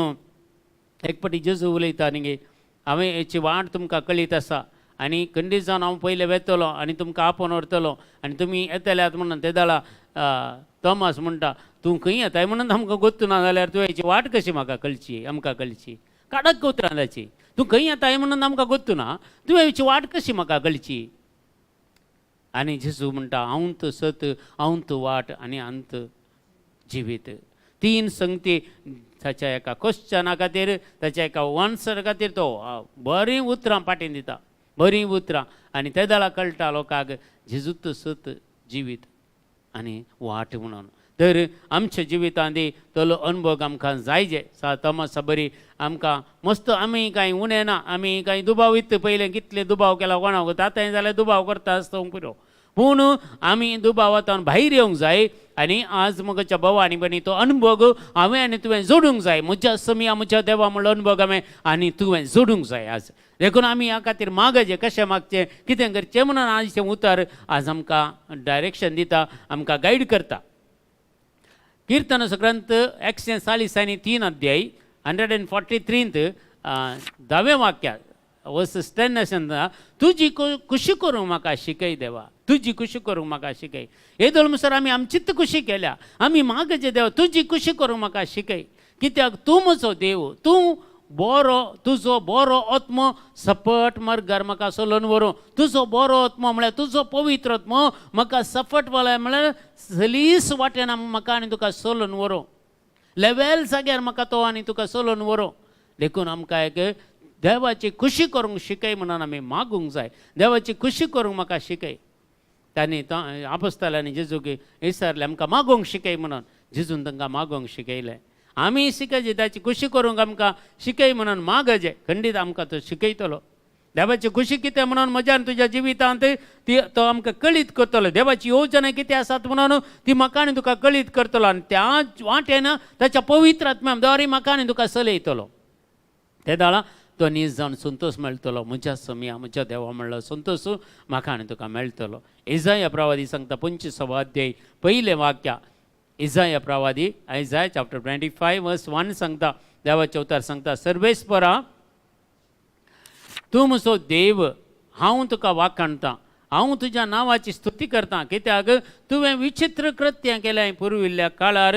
एक फावटी जेजू उलयता न्ही, हांवें हेची वाट तुमकां कळीत आसा आनी खंडीत जावन हांव पयलें वेतलो आनी तुमकां आपोवन व्हरतलो आनी तुमी येतल्यात म्हणून. ते दाळा तोमास म्हणटा, तूं खंय येताय म्हणून आमकां गोत्तू ना जाल्यार तुवें हेची वाट कशी म्हाका कळची, आमकां कळची. कडक उतरां ताची, तूं खंय येताय म्हणून आमकां गोत्तू ना, तुवें हेची वाट कशी म्हाका कळची. आनी जेजू म्हणटा, हांव तो सत, हांव तो वाट आनी अंत जिवीत. 3 संगती ताच्या एका क्वेश्चना खातीर, ताच्या एका आन्सर खातीर तो बरीं उतरां पाटीन दिता, बरीं उतरां. आनी ते दाळा कळटा लोकांक जेजूच सत, जिवीत आनी वाट म्हणून. तर आमच्या जिवितांत तलो अनुभव आमकां जायजे. तमाशा बरी आमकां मस्त आमी कांय उणें ना, आमी कांय दुबाव इत्त पयलें कितले दुबाव केला कोणाक आतांय जाल्यार दुबाव करता आसता पुरो, पूण आमी दुबावांत भायर येवंक जाय. आनी आज म्हज्या भावा आनी भयणी तो अनुभव हांवें आनी तुवें जोडूंक जाय. म्हज्या समिया म्हज्या देवा म्हणलो अनुभव हांवें आनी तुवें जोडूंक जाय आज. देखून आमी ह्या खातीर मागचें, कशें मागचें, कितें करचें म्हणून आजचें उतर आज आमकां डायरेक्शन दिता, आमकां गायड करता. कीर्तन ग्रंथ 143 अध्याय 143 धावें वाक्य वर्स 10 अशें, तुजी खुशी करूंक म्हाका शिकय देवा, तुजी खुशी करूंक म्हाका शिकय. येदोळ म्हणसर आमी आमचीच खुशी केल्या, आमी मागचे देवा तुजी खुशी करूंक म्हाका शिकय, कित्याक तूं म्हजो देव, तूं बरो, तुजो बरो आत्मो सपट मार्गार म्हाका चलोवन व्हरूं. तुजो बरो आत्मो म्हळ्यार तुजो पवित्र आत्मो म्हाका सफट वळ्या म्हळ्यार सलीस वाटेन म्हाका आनी तुका चलोवन व्हरूं, लेवेल जाग्यार म्हाका तो आनी तुका चलोवन व्हरूं. देखून आमकां एक देवाची खुशी करूंक शिकय म्हणून आमी मागूंक जाय. देवाची खुशी करूंक म्हाका शिकय. तांणी आपोस्तालांनी जेजूक विचारलें आमकां मागूंक शिकय म्हणून, जेजून तांकां मागूंक शिकयलें. आमी शिकयचे ताची खुशी करूंक आमकां शिकय म्हणून मागचे, खंडीत आमकां तो शिकयतलो. देवाची खुशी कितें म्हणून म्हज्यान तुज्या जिवितांत ती तो आमकां कळीत करतलो. देवाची योजना कितें आसात म्हणून ती म्हाका आनी तुका कळीत करतलो आनी त्या वाटेन ताच्या पवित्र आत्म्या द्वारे म्हाका आनी तुका चलयतलो. ते दाळा तो नीज जावन संतोश मेळटलो. म्हज्या समिया म्हज्या देवा म्हणलो संतोश म्हाका आनी तुका मेळटलो. इजाया प्रवादी सांगता 25वो अध्याय पयलें वाक्य, इजाया प्रवादी आयजाय चॅप्टर 25 वर्स 1 सांगता, देवाचें उतर सांगता, सर्वेस्परा तूं म्हजो देव, हांव तुका वाखाणतां, हांव तुज्या नांवाची स्तुती करतां, कित्याक तुवें विचित्र कृत्यां केल्यां पुर्विल्ल्या काळार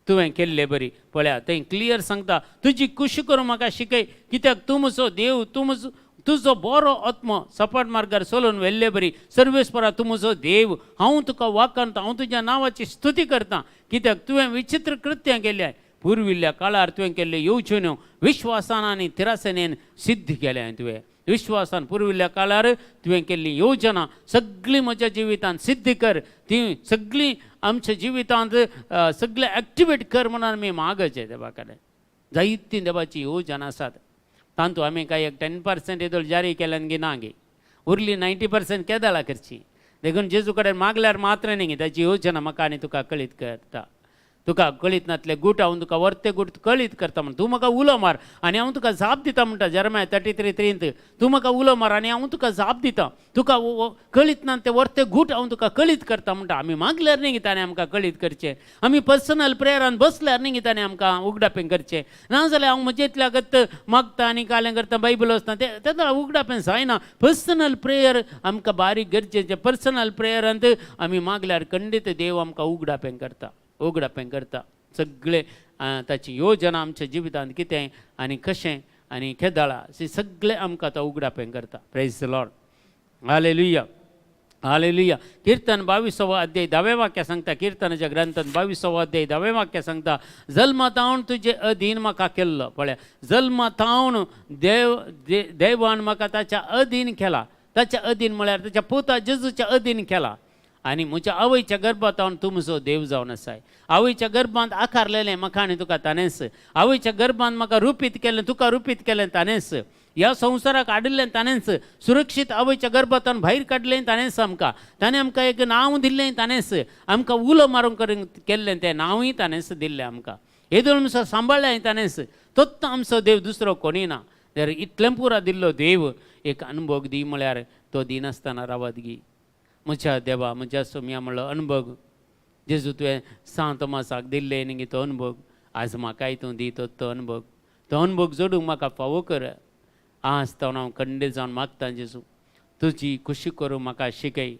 तुवें केल्ले बरी. पळया थंय क्लियर सांगता तुजी खुशी करूंक म्हाका शिकय, कित्याक तूं म्हजो देव, तूं म्हजो तुजो बरो आत्मो सपाट मार्गार चलोवन व्हेल्ले बरी. सर्वेस्परा तूं म्हजो देव, हांव तुका वाखाणतां, हांव तुज्या नांवाची स्तुती करतां, कित्याक तुवें विचित्र कृत्यां केल्यां पुर्विल्ल्या काळार तुवें केल्ल्यो येवजण्यो विश्वासान आनी तिरासनेन सिद्ध केल्या तुवें. विश्वासान पुर्विल्ल्या काळार तुवें केल्ली योजना सगळी म्हज्या जिवितांत सिद्ध कर, ती सगळी आमच्या जिवितांत सगळें एक्टिवेट कर म्हणून आमी मागचे देवा कडेन. जायतीं देवाची योजना आसात, तातूंत आमी कांय एक 10% येदोळ जारी केल्यान गी ना गी, उरली 90% केदाळा करची. देखून जेजू कडेन मागल्यार मात्र न्ही, ताची योजना म्हाका आनी तुका कळीत करता. तुका कळीत नातले गूट हांव तुका वर्ते गूट कळीत करता म्हण तूं म्हाका उलो मार आनी हांव तुका जाप दिता म्हणटा. जेरमाय 33:3 तूं म्हाका उलो मार आनी हांव तुका जाप दिता, तुका कळीत ना ते वर्ते गूट हांव तुका कळीत करता म्हणटा. आमी मागल्यार न्ही ताणें आमकां कळीत करचें, आमी पर्सनल प्रेयरान बसल्यार न्ही ताणें आमकां उगडापें करचें. नाजाल्यार हांव म्हजे इतल्या गत मागता आनी कालें करता बायबल वचना तेन्ना उगडापें जायना. पर्सनल प्रेयर आमकां बारीक गरजेचें. पर्सनल प्रेयरांत आमी मागल्यार खंडीत देव आमकां उगडापें करता, उगडापें करता. सगळे ताची योजना आमच्या जिवितांत कितें आनी कशें आनी केदाळा सगळें आमकां तो उगडापें करता. Praise the Lord, hallelujah, hallelujah. कीर्तन 22वो अध्याय 10वें वाक्य सांगता, कीर्तनाच्या ग्रंथात 22वो अध्याय 10वें वाक्य सांगता, जल्मातावन तुजे अधीन म्हाका केल्लो. पळया, जल्मातावन देव देवान म्हाका ताच्या अधीन केला. ताच्या अधीन म्हळ्यार ताच्या पुता जेजूच्या अधीन केला. आनी म्हज्या आवयच्या गर्भांत हांव तूं म्हजो देव जावन आसाय. आवयच्या गर्भांत आकारलेलें म्हाका आनी तुका ताणेंच, आवयच्या गर्भांत म्हाका रुपीत केलें, तुका रुपीत केलें ताणेंच, ह्या संवसाराक हाडिल्लें ताणेंच, सुरक्षीत आवयच्या गर्भांत भायर काडलें ताणेंच आमकां, ताणें आमकां एक नांव दिल्लें ताणेंच, आमकां उलो मारूंक केल्लें तें नांवूय ताणेंच दिल्लें आमकां, येदोळ म्हणसर सांबाळ्ळें ताणेंच. तोच आमचो देव, दुसरो कोणी ना. तर इतलें पुरा दिल्लो देव एक अनुभव दी म्हळ्यार तो दिनासतना रावत गी. म्हज्या देवा म्हज्या सोम्या म्हणलो अनुभव जेजू तुवें सांत तोमासाक दिल्ले न्ही तो अनुभव आज म्हाकाय तूं दी तो तो अनुभव, तो अनुभव जोडूंक म्हाका फावो कर. आज तो हांव खंडीत जावन मागता जेजू, तुजी खुशी करूंक म्हाका शिकय,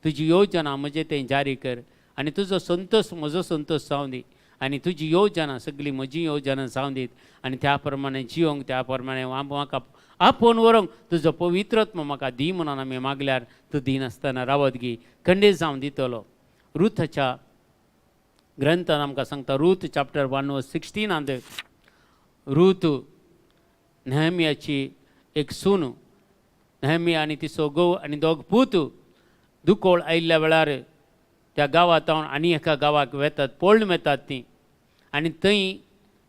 तुजी योजना म्हजे थंय जारी कर आनी तुजो संतोश म्हजो संतोश जावं दी आनी तुजी योजना सगळी म्हजी योजना जावं दीत आनी त्या प्रमाणे जियोंक, त्या प्रमाणे म्हाका आपोवन व्हरूंक तुजो पवित्रत्व म्हाका दी म्हणून आमी मागल्यार तूं दिनासतना रावत गी, खंडीत जावन दितलो. रुथाच्या ग्रंथान आमकां सांगता, रूथ चॅप्टर 1 वर्स 16 रूथ नेहमियाची एक सून, नेहमिया आनी तिचो घोव आनी दोग पूत दुकोळ आयिल्ल्या वेळार त्या गांवांत आनी एका गांवाक वेतात, पळून वेतात ती आनी थंय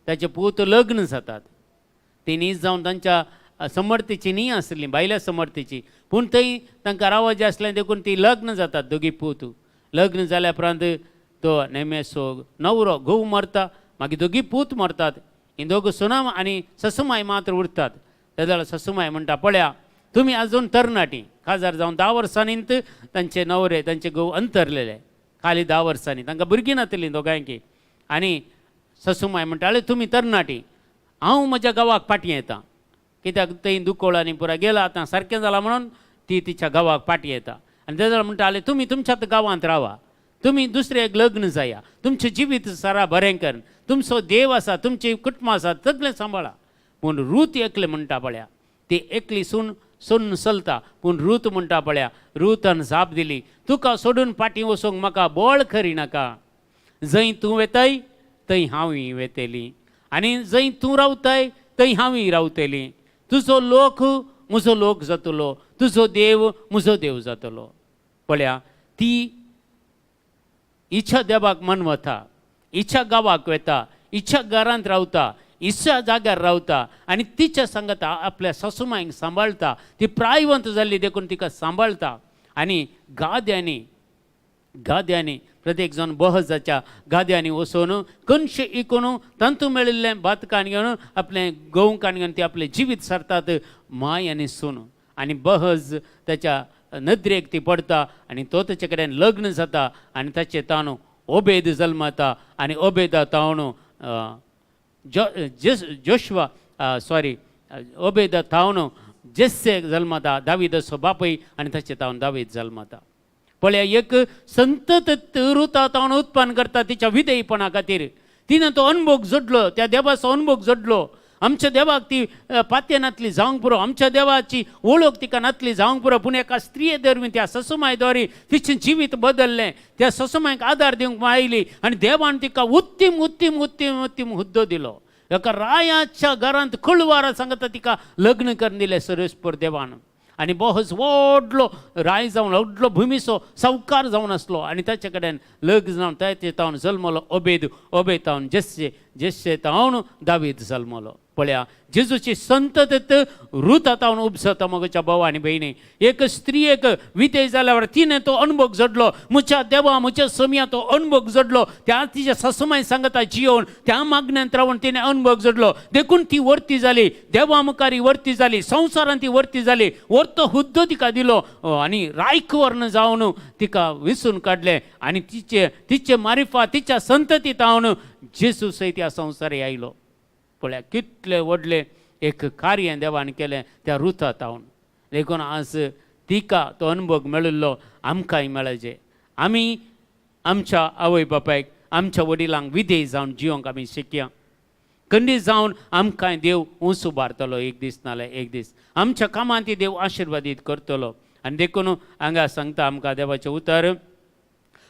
ताचे पूत लग्न जातात. ती न्हीज जावन तांच्या समर्थीची न्ही आसली, बायल्या समर्थीची, पूण थंय तांकां रावचें आसलें देखून ती लग्न जातात दोगी पूत. लग्न जाल्या उपरांत तो नेमेसो नवरो घोव मरता, मागीर दोगी पूत मरतात. ही दोग सुनाम आनी ससुमाय मात्र उरतात. तेदळा ससुमाय म्हणटा, पळया तुमी आजून तरणाटी, काजार जावन 10 वर्सांनी तांचे नवरे तांचे घोव अंतरलेले, खाली 10 वर्सांनी तांकां भुरगीं नातलीं दोगांयकी. आनी ससुमाय म्हणटाले तुमी तरणाटी, हांव म्हज्या गांवाक फाटीं येता, कित्याक थंय दुकोळ आनी पुरा गेला आतां सारकें जालां म्हणून ती तिच्या गांवाक फाटीं येता. आनी तेदळा म्हणटाले तुमी तुमच्याच गांवांत रावा, तुमी दुसरे एक लग्न जाया, तुमचें जिवीत सारा बरें कर, तुमचो देव आसा, तुमचें कुटुंब आसा, सगळें सांबाळा. पूण रूत एकलें म्हणटा पळया, ती एकली सून सून चलता, पूण रूत म्हणटा पळया, रुतान जाप दिली, तुका सोडून फाटीं वचूंक म्हाका बळ खरी नाका, जंय तूं वेताय थंय हांवूय वेतली आनी जंय तूं रावताय थंय हांवूय रावतली, तुजो लोक म्हजो लोक जातलो, तुजो देव म्हजो देव जातलो. पळया ती इच्छा देवाक मनवता, इच्छा गांवाक वेता, इच्छा घरांत रावता, इच्छा जाग्यार रावता आनी तिच्या सांगता आपल्या सासुमायक सांबाळटा. ती प्रायवंत जाल्ली देखून तिका सांबाळटा. आनी गाद्यांनी गाद्यांनी प्रत्येक जाण बहजाच्या गाद्यांनी वचून कणशे इकून तांतू मेळिल्लें भात काण घेवन आपलें गंव काण घेवन ती आपलें जिवीत सारतात माय आनी सून. आनी बहज ताच्या नदरेक ती पडटा आनी तो ताचे कडेन लग्न जाता आनी ताचे ताणू ओबेद जल्मता आनी ओबेदा ताणू जोशवा सॉरी ओबेदा तावनो जेस्से जल्मता, दावीदाचो बापूय आनी ताचे तावन दावीद जल्मता. पळया एक संतत रुता तावन उत्पन्न करता तिच्या विधेयपणा खातीर. तिणें तो अनभोग जोडलो, त्या देवाचो अनभोग जोडलो. आमच्या देवाक ती पात्य नातली जावंक पुरो, आमच्या देवाची वळख तिका नातली जावंक पुरो, पूण एका स्त्रिये दरवीं त्या ससुमाय द्वारे तिचें जिवीत बदल्लें. त्या ससुमायक आदार दिवंक आयली आनी देवान तिका उत्तीम उत्तीम उत्तीम उत्तीम हुद्दो दिलो. एका रायाच्या घरांत कुळवारा सांगता तिका लग्न करून दिलें सर्वेस्पर देवान. आनी बोहस व्हडलो राय जावन व्हडलो भुमीचो सावकार जावन आसलो आनी ताचे कडेन लग्न जावन ताचे तावन जल्मलो ओबेद, ओबेद तावन जेस्से, जेस्से तावन दावीद जल्मलो. पळया जेजूची संतत रुता तावन उपसता म्हज्या भाव आनी भयणी. एक स्त्रियेक विधेय जाल्यार तिणें तो अणभव जोडलो, म्हज्या देवा म्हज्या सोमया तो अणभव जोडलो. त्या तिच्या सासुमाय सांगता जियोवन त्या मागण्यांत रावन तिणें अणभव जोडलो, देखून ती वर्ती जाली, देवा मुखार वर्ती जाली, संवसारांत ती वर्ती जाली. वर्तो हुद्दो तिका दिलो आनी रायकवर्ण जावन तिका विसून काडलें आनी तिचे तिचे मारिफा तिच्या संतती तावन जेजू सयत ह्या संवसार आयलो. पळया कितलें व्हडलें एक कार्य देवान केलें त्या रुथा तावन. देखून आज तिका तो अनुभव मेळिल्लो आमकांय मेळचे. आमी आमच्या आवय बापायक आमच्या वडिलांक विधेय जावन जिवंक आमी शिकया. खंडीत जावन आमकांय देव उंच उबारतलो एक दीस नाल्यार एक दीस, आमच्या कामांत देव आशिर्वादीत करतलो. आनी देखून हांगा सांगता आमकां देवाचें उतर,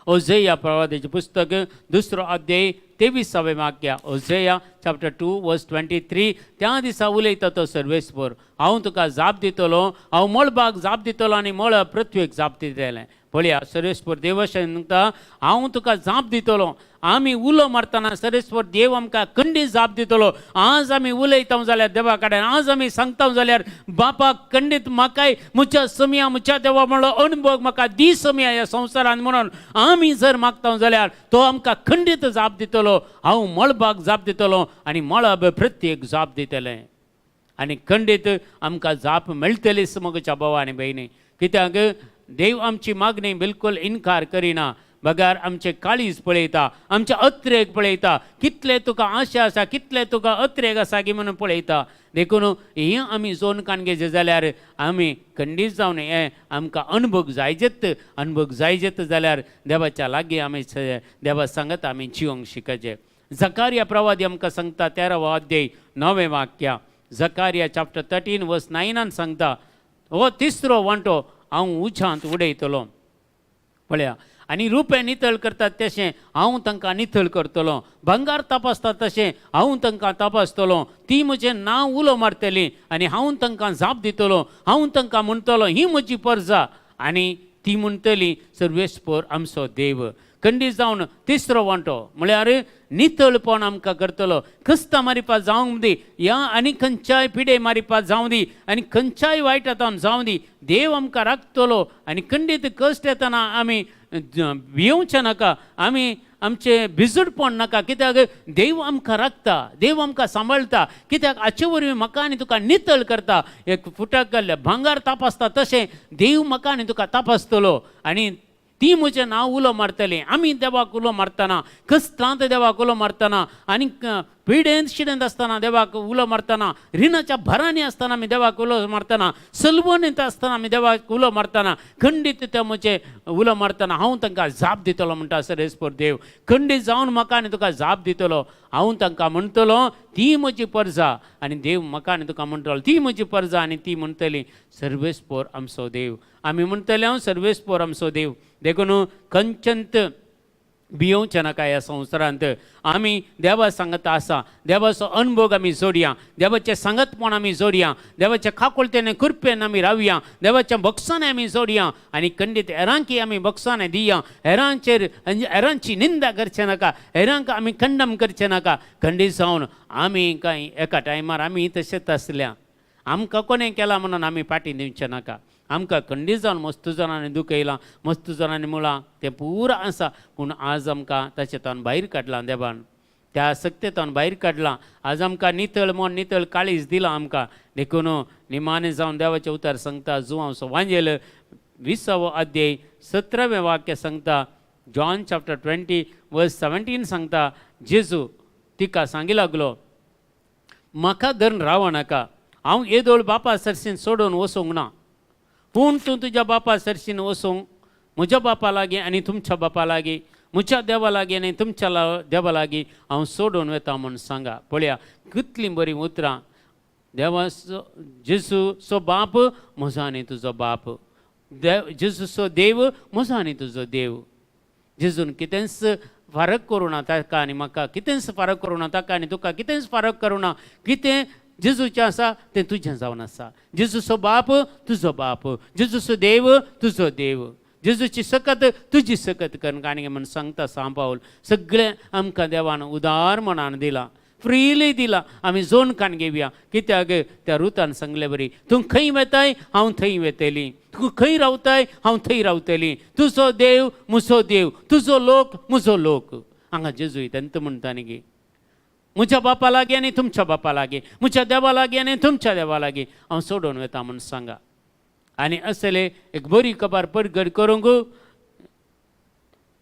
ओझेया प्रवादाचें पुस्तक 2 अध्याय 23वें वाक्य, ओझेया चॅप्टर 2 वर्स 23. त्या दिसा उलयता तो सर्वेस्पर, हांव तुका जाप दितलो, हांव मळबाक जाप दितलो आनी मळब पृथ्वेक जाप दितलें. पळया सर्वेस्पर देव अशें सांगता, हांव तुका जाप दितलो. आमी उलो मारतना सर्वेस्पर देव आमकां खंडीत जाप दितलो. आज आमी उलयता जाल्यार देवा कडेन, आज आमी सांगता जाल्यार बापाक खंडीत म्हाकाय म्हज्या समया म्हज्या देवा म्हणलो अणभव म्हाका दी समया ह्या संवसारान म्हणून आमी जर मागता जाल्यार तो आमकां खंडीत जाप दितलो. हांव मळबाक जाप दितलो आनी मळब प्रत्येक जाप दितलें आनी खंडीत आमकां जाप मेळटलीच म्हज्या भाव आनी भयणी. कित्याक देव आमची मागणी बिलकुल इनकार करिना, बगार आमचे काळीज पळयता, आमचे अत्रेक पळयता, कितले तुका आशा आसा, कितले तुका अत्रेक आसा की म्हणून पळयता. देखून हें आमी जोन कान घेयचें जाल्यार आमी खंडीत जावन हें आमकां अणभव जायजेत, अणभव जायजेत जाल्यार देवाच्या लागीं आमी देवा सांगत आमी जिवंक शिकचें. जकारिया प्रवादी आमकां सांगता 13वो अध्याय 9वें वाक्य, जकारिया चॅप्टर 13 वर्स 9 सांगता, हो तिसरो वांटो हांव उज्यांत उडयतलो. पळया आनी रुपें नितळ करतात तशें हांव तांकां नितळ करतलो, भांगार तपासतात तशें हांव तांकां तपासतलो. ती म्हजें नांव उलो मारतली आनी हांव तांकां जाप दितलो, हांव तांकां म्हणटलो ही म्हजी परजा आनी ती म्हणटली सर्वेस्पोर आमचो देव. खंडीत जावन तिसरो वांटो म्हळ्यार नितळपण आमकां करतलो. क्रिस्तां मारिपा जावंक दी या आनी खंयच्याय पिडे मारिपा जावं दी आनी खंयच्याय वायट आतां जावं दी, देव आमकां राखतलो. आनी खंडीत कश्ट येतना आमी भियोवचें नाका, आमी आमचें भिजूडपण नाका, कित्याक देव आमकां राखता, देव आमकां सांबाळटा. कित्याक हाचे वरवीं म्हाका आनी तुका नितळ करता. एक फुटाक घाल्लें भांगर तापासता तशें देव म्हाका आनी तुका तापासतलो. आनी ती म्हजें नांव उलो मारतली. आमी देवाक उलो मारतना, कश्टांत देवाक उलो मारतना आनी पिडेंत शिडेंत आसतना देवाक उलो मारतना, रिणाच्या भरांनी आसतना आमी देवाक उलो मारतना, सलवणींत आसतना आमी देवाक उलो मारतना, खंडीत ते म्हजें उलो मारतना हांव तांकां जाप दितलो म्हणटा सर्वेस्पोर देव. खंडीत जावन म्हाका आनी तुका जाप दितलो. हांव तांकां म्हणटलो ती म्हजी परजा, आनी देव म्हाका आनी तुका म्हणटलो ती म्हजी परजा, आनी ती म्हणटली सर्वेस्पोर आमचो देव. आमी म्हणटले हांव सर्वेस्पोर आमचो देव. देखून खंयचंत भियोवचें नाका ह्या संवसारांत. आमी देवा सांगत आसा, देवाचो अनुभव आमी जोडया, देवाचें सांगतपण आमी जोडया, देवाच्या काकुळतेन कृपेन आमी रावया, देवाच्या बक्षाने आमी जोडया आनी खंडीत हेरांकी आमी बक्षाने दिया. हेरांचेर हेरांची निंदा करचें नाका, हेरांक आमी कंडम करचें नाका. खंडीत जावन आमी कांय एका टायमार आमी तशेंच आसल्या, आमकां कोणें केलां म्हणून आमी फाटीं दिवचें नाका. आमकां खंडीत जावन मस्त जाणांनी दुखयलां, मस्त जाणांनी म्हळां तें पुरा आसा, पूण आज आमकां ताचे तावन भायर काडलां देवान, त्या सक्तेतावन भायर काडलां. आज आमकां नितळ मन नितळ काळीज दिलां आमकां. देखून निमाणें जावन देवाचें उतर सांगता, जुवांव वांजेल 20वो अध्याय 17वें वाक्य सांगता, जॉन चॅप्टर 20 वर्स 17 सांगता, जेजू तिका सांगी लागलो, म्हाका धरून राव नाका, हांव येदोळ बापा सरशीन सोडून वचूंक ना, पूण तूं तुज्या बापा सरशीन वचूंक म्हज्या बापा लागीं आनी तुमच्या बापा लागीं, म्हज्या देवा लागीं आनी तुमच्या देवा लागीं हांव सोडून वता म्हूण सांगा. पळया कितलीं बरीं उतरां. देवाचो जेजूचो बाप म्हजो आनी तुजो बाप, देव जेजूचो देव म्हजो आनी तुजो देव. जेजून कितेंच फरक करूं ना ताका आनी म्हाका, कितेंच फरक करूं ना ताका आनी तुका, कितेंच फरक करूं ना. कितें जेजूचें आसा तें तुजें जावन आसा. जेजूचो बाप तुजो बाप, जेजूचो देव तुजो देव, जेजूची सकत तुजी सकत करून आनी म्हूण सांगता सांव पावल. सगळें आमकां देवान उदार मनान दिलां, फ्रिली दिलां, आमी जोन कान घेवया. कित्याक त्या रुतान सांगले बरी, तूं खंय वेताय हांव थंय वेतली, तूं खंय रावताय हांव थंय रावतली, तुजो देव म्हजो देव, तुजो लोक म्हजो लोक. हांगा जेजू तेंत म्हणटा न्ही, म्हज्या बापा लागीं आनी तुमच्या बापा लागीं, म्हज्या देवा लागीं आनी तुमच्या देवा लागीं हांव सोडून वता म्हूण सांगा. आनी असले एक बरी खबर परगट करूंक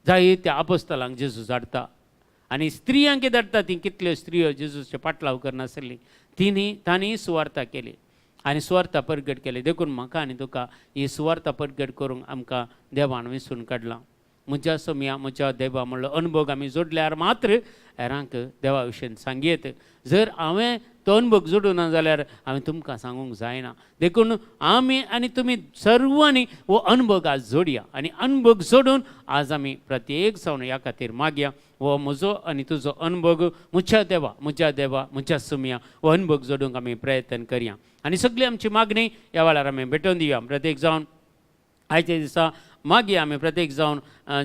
जाय त्या आपोस्तलांक जेजू धाडटा आनी स्त्रियांक धाडटा. ती कितल्यो स्त्रियो जेजूचे पाटलाव करनासली, तिणी तांणी सुवार्ता केली आनी सुवार्ता परगट केली. देखून म्हाका आनी तुका ही सुवार्ता परगट करूंक आमकां देवान विसून काडलां. म्हज्या सोमया म्हज्या देवा म्हणलो अनुभव आमी जोडल्यार मात्र हेरांक देवा विशयन सांगयेत. जर हांवें तो अनुभव जोडूं ना जाल्यार हांवें तुमकां सांगूंक जायना. देखून आमी आनी तुमी सर्वांनी हो अनुभव आज जोडया आनी अनुभव जोडून आज आमी प्रत्येक जावन ह्या खातीर मागया, हो म्हजो आनी तुजो अनुभव म्हज्या देवा म्हज्या देवा म्हज्या सुमया हो अनुभव जोडूंक आमी प्रयत्न करया आनी सगळी आमची मागणी ह्या वेळार आमी भेटोवन दिवया. प्रत्येक जावन आयच्या दिसा मागीर आमी प्रत्येक जावन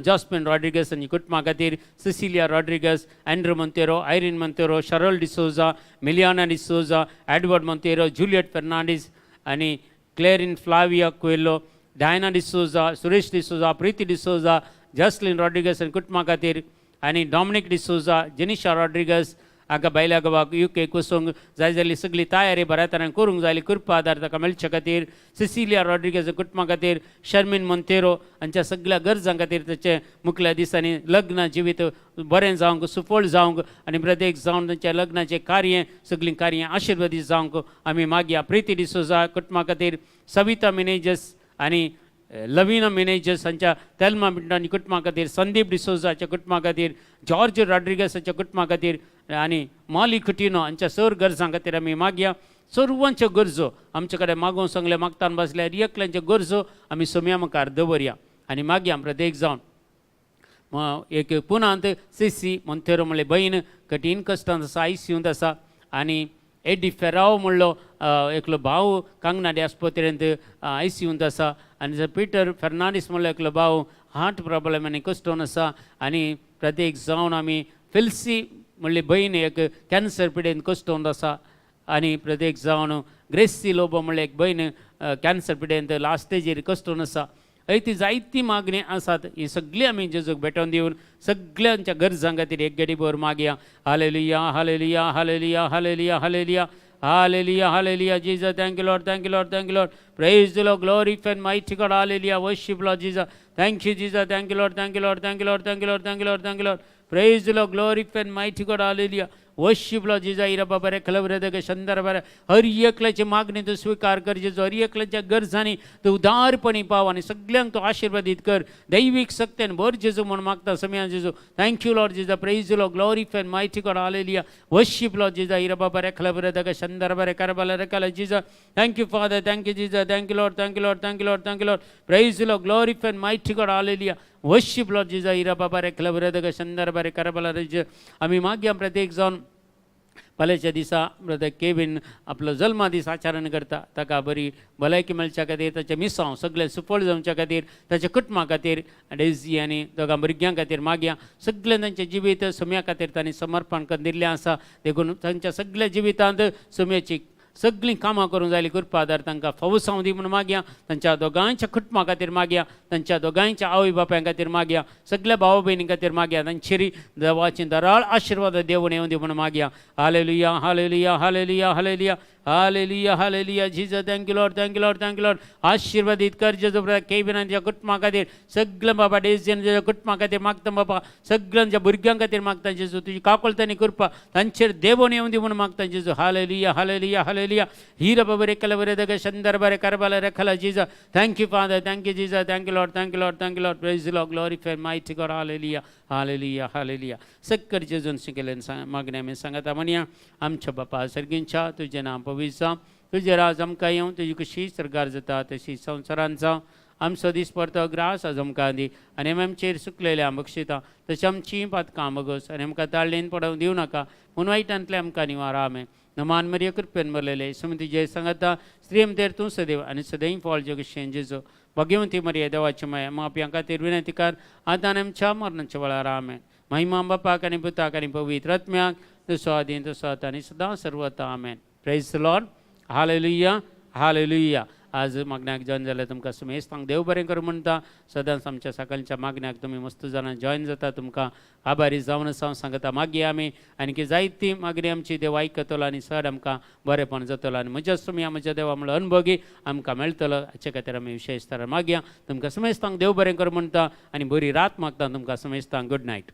जॉस्पिन रॉड्रिगस आनी कुटुंबा खातीर, Cecilia Rodrigues, Andrew Monteiro, Irene Monteiro, Sharal D'Souza, Miliana D'Souza, Edward Monteiro, Juliet Fernandes आनी Clarine Flavia Coelho, Diana D'Souza, Suresh D'Souza, Preeti D'Souza, Jasleen Rodrigues आनी कुटुंबा खातीर आनी डॉमिनीक डिसोजा, जेनिशा रॉड्रिगस हाका बायल्या गांवाक युके वचूंक जाय जाल्ली सगळी तयारी बऱ्या तरेन करूंक जाय कृपा आदार ताका मेळचे खातीर, सिसिलिया रॉड्रिगस कुटुंबा खातीर, शर्मीन मोंतेरो हांच्या सगळ्या गरजां खातीर, ताचे मुखल्या दिसांनी लग्न जिवीत बरें जावंक, सुफळ जावंक आनी प्रत्येक जावन तांच्या लग्नाचें कार्य सगळीं कार्यां आशिर्वादीत जावंक आमी मागया. प्रिती डिसोजा कुटुंबा खातीर, सविता मिनेजस आनी लवीना मिनेजस हांच्या तेल्मा मिंटो आनी कुटुंबा खातीर, संदीप डिसोजाच्या कुटुंबा खातीर, जॉर्ज रॉड्रिगसाच्या कुटुंबा खातीर आनी मॉली कुटिनो हांच्या सर गरजां खातीर आमी मागया. सर्वांच्यो गरजो आमचे कडेन मागूंक सांगले, मागतान बसल्यार एकल्यांच्यो गरजो आमी सोम्या मुखार दवरया आनी मागया. प्रत्येक जावन एक पुनांत सिसी मोंतेरो म्हणले बहीण कठीण कश्टांत आसा, आयसीयूंत आसा आनी एडी फेराव म्हणलो एकलो भाव कांगनाडी आस्पत्रेंत आयसीयूंत आसा आनी पिटर फेर्नांडीस म्हणलो एकलो भाव हार्ट प्रॉब्लम आनी कश्टोन आसा आनी प्रत्येक जावन आमी फिल्सी म्हणली भयण एक कॅन्सर पिडेन कश्टोन आसा आनी प्रत्येक जावन ग्रेसी लोबो म्हणले एक भयण कॅन्सर पिडेन लास्ट स्टेजीर कश्टोन आसा. हय ती जायती मागणी आसात ही सगळी आमी जेजूक भेटोवन दिवन सगळ्यांच्या गरजां खातीर एक गडी भर मागया. Hallelujah hallelujah hallelujah hallelujah hallelujah hallelujah hallelujah Jesus. Thank you Lord, thank you Lord, thank you Lord. Praise the Lord, glory and mighty God. Hallelujah. Worship Lord Jesus. Thank you Jesus, thank you Lord, thank you Lord, thank you Lord, thank you Lord, thank you Lord, thank you Lord. Praise the Lord, glory and mighty God. Hallelujah. Worship Lord Jesus. इरा बाबा रे खलबरे शंदर बरे हर एकल्याची मागणी तूं स्विकार कर जेजू. हर एकल्याच्या गरजांनी तूं उदारपणी पाव आनी सगल्यांक तूं आशिर्वादीत कर दैवीक शक्तेन भर जेजू म्हूण मागता समया जेजू. Thank you Lord Jesus. Praise Lord, glory and mighty God. Hallelujah. Worship Lord Jesus. इरा बाबा रे खलबरे शंदर बरे करबल रे कल Jesus. Thank you Father, thank you Jesus, thank you Lord, thank you Lord, thank you Lord, thank you Lord. Praise Lord, glory and mighty God. Hallelujah. Worship Lord Jesus. इरा बाबा रे खलबरे शंदर बरे करबल रे. आमी मागया प्रत्येक जावन फाल्यांच्या दिसा ब्रदर केवीन आपलो जल्मा दीस आचरण करता ताका बरी भलायकी मेळच्या खातीर ताचें मिसांव सगळें सुफळ जावच्या खातीर ताच्या कुटुंबा खातीर डेजी आनी दोगां भुरग्यां खातीर मागया. सगळें तांचें जिवीत सम्या खातीर तांणी समर्पण करून दिल्लें आसा देखून तांच्या सगळ्या जिवितांत सम्याची सगळीं कामां करूंक जाय कृपा आदार तांकां फावो जावं दी म्हूण मागया. तांच्या दोगांयच्या कुटुंबा खातीर मागया, तांच्या दोगांयच्या आवय बापाय खातीर मागया, सगळ्या भाव भयणी खातीर मागया. तांचेर देवाची दराळ आशिर्वाद देवून येवं दी म्हूण मागया. Hallelujah hallelujah hallelujah hallelujah hallelujah hallelujah Jesus. Thank you Lord, thank you Lord, thank you Lord. आशिर्वादीत कर जेजू केविनांच्या कुटुंबा खातीर सगळें बाबा डेजियन कुटुंबा खातीर मागता बाबा सगळ्यांच्या भुरग्यां खातीर मागता जेजू. तुजी काकुळटांनी कृपा तांचेर देवून येवं दी म्हूण मागता जेजू. Hallelujah hallelujah hallelujah. हीर बाबा रेकल बरे दग शंदर बरे करबल रेखल Jesus. Thank you Father, thank you Jesus, thank you Lord, thank you Lord, thank you Lord. Praise Lord, glory for mighty God. Hallelujah hallelujah hallelujah. सक्कर जेजून शिकयलें मागणें आमी सांगता म्हणया. आमच्या बापा सर्गींच्या तुजें नांव पवित्र जावं, तुजें राज आमकां येवं, तुजी कशी सरकार जाता तशी संवसारांत जावं. आमचो दीस परतो ग्रास आज आमकां दी आनी आमी आमचेर सुकलेले बक्षिता तशें आमचीं पातकां बगस आनी आमकां ताळ्ळेन पडोवंक दिवं नाका म्हूण वायटांतलें आमकां निवार. आमेन. नमान मरिया कृपेन भरलेले सुमी तुजे सांगता स्त्रियम तूं सदैव आनी सदैव फॉल जगशें जेजो. भाग्यवंती मरिया देवाची माया माप्यां खातीर विनंती कर आतां आनी आमच्या मरणाच्या वेळार. आमेन. महिमा बापाक आनी पुताक आनी पवित्र आत्म्याक जसो आदीं तसो आतां आनी सदां सर्वता. आमेन. Praise Lord. Hallelujah hallelujah. आज मागण्याक जॉयन जाल्यार तुमकां सुमेस्तांक देव बरें करूं म्हणटा. सदांच आमच्या सकाळच्या मागण्याक तुमी मस्त जाणां जॉयन जाता तुमकां आभारी जावन आसा हांव सांगता. मागीर आमी आनी जायती मागणी आमची देव आयकतलो आनी चड आमकां बरेंपण जातलो आनी म्हज्या सुमया म्हज्या देवा म्हणलो अनुभोगी आमकां मेळटलो हाचे खातीर आमी विशेश तर मागया. तुमकां सुमेस्तांक देव बरें करूं म्हणटा आनी बरी रात मागता तुमकां सुमेस्तांक. Good night.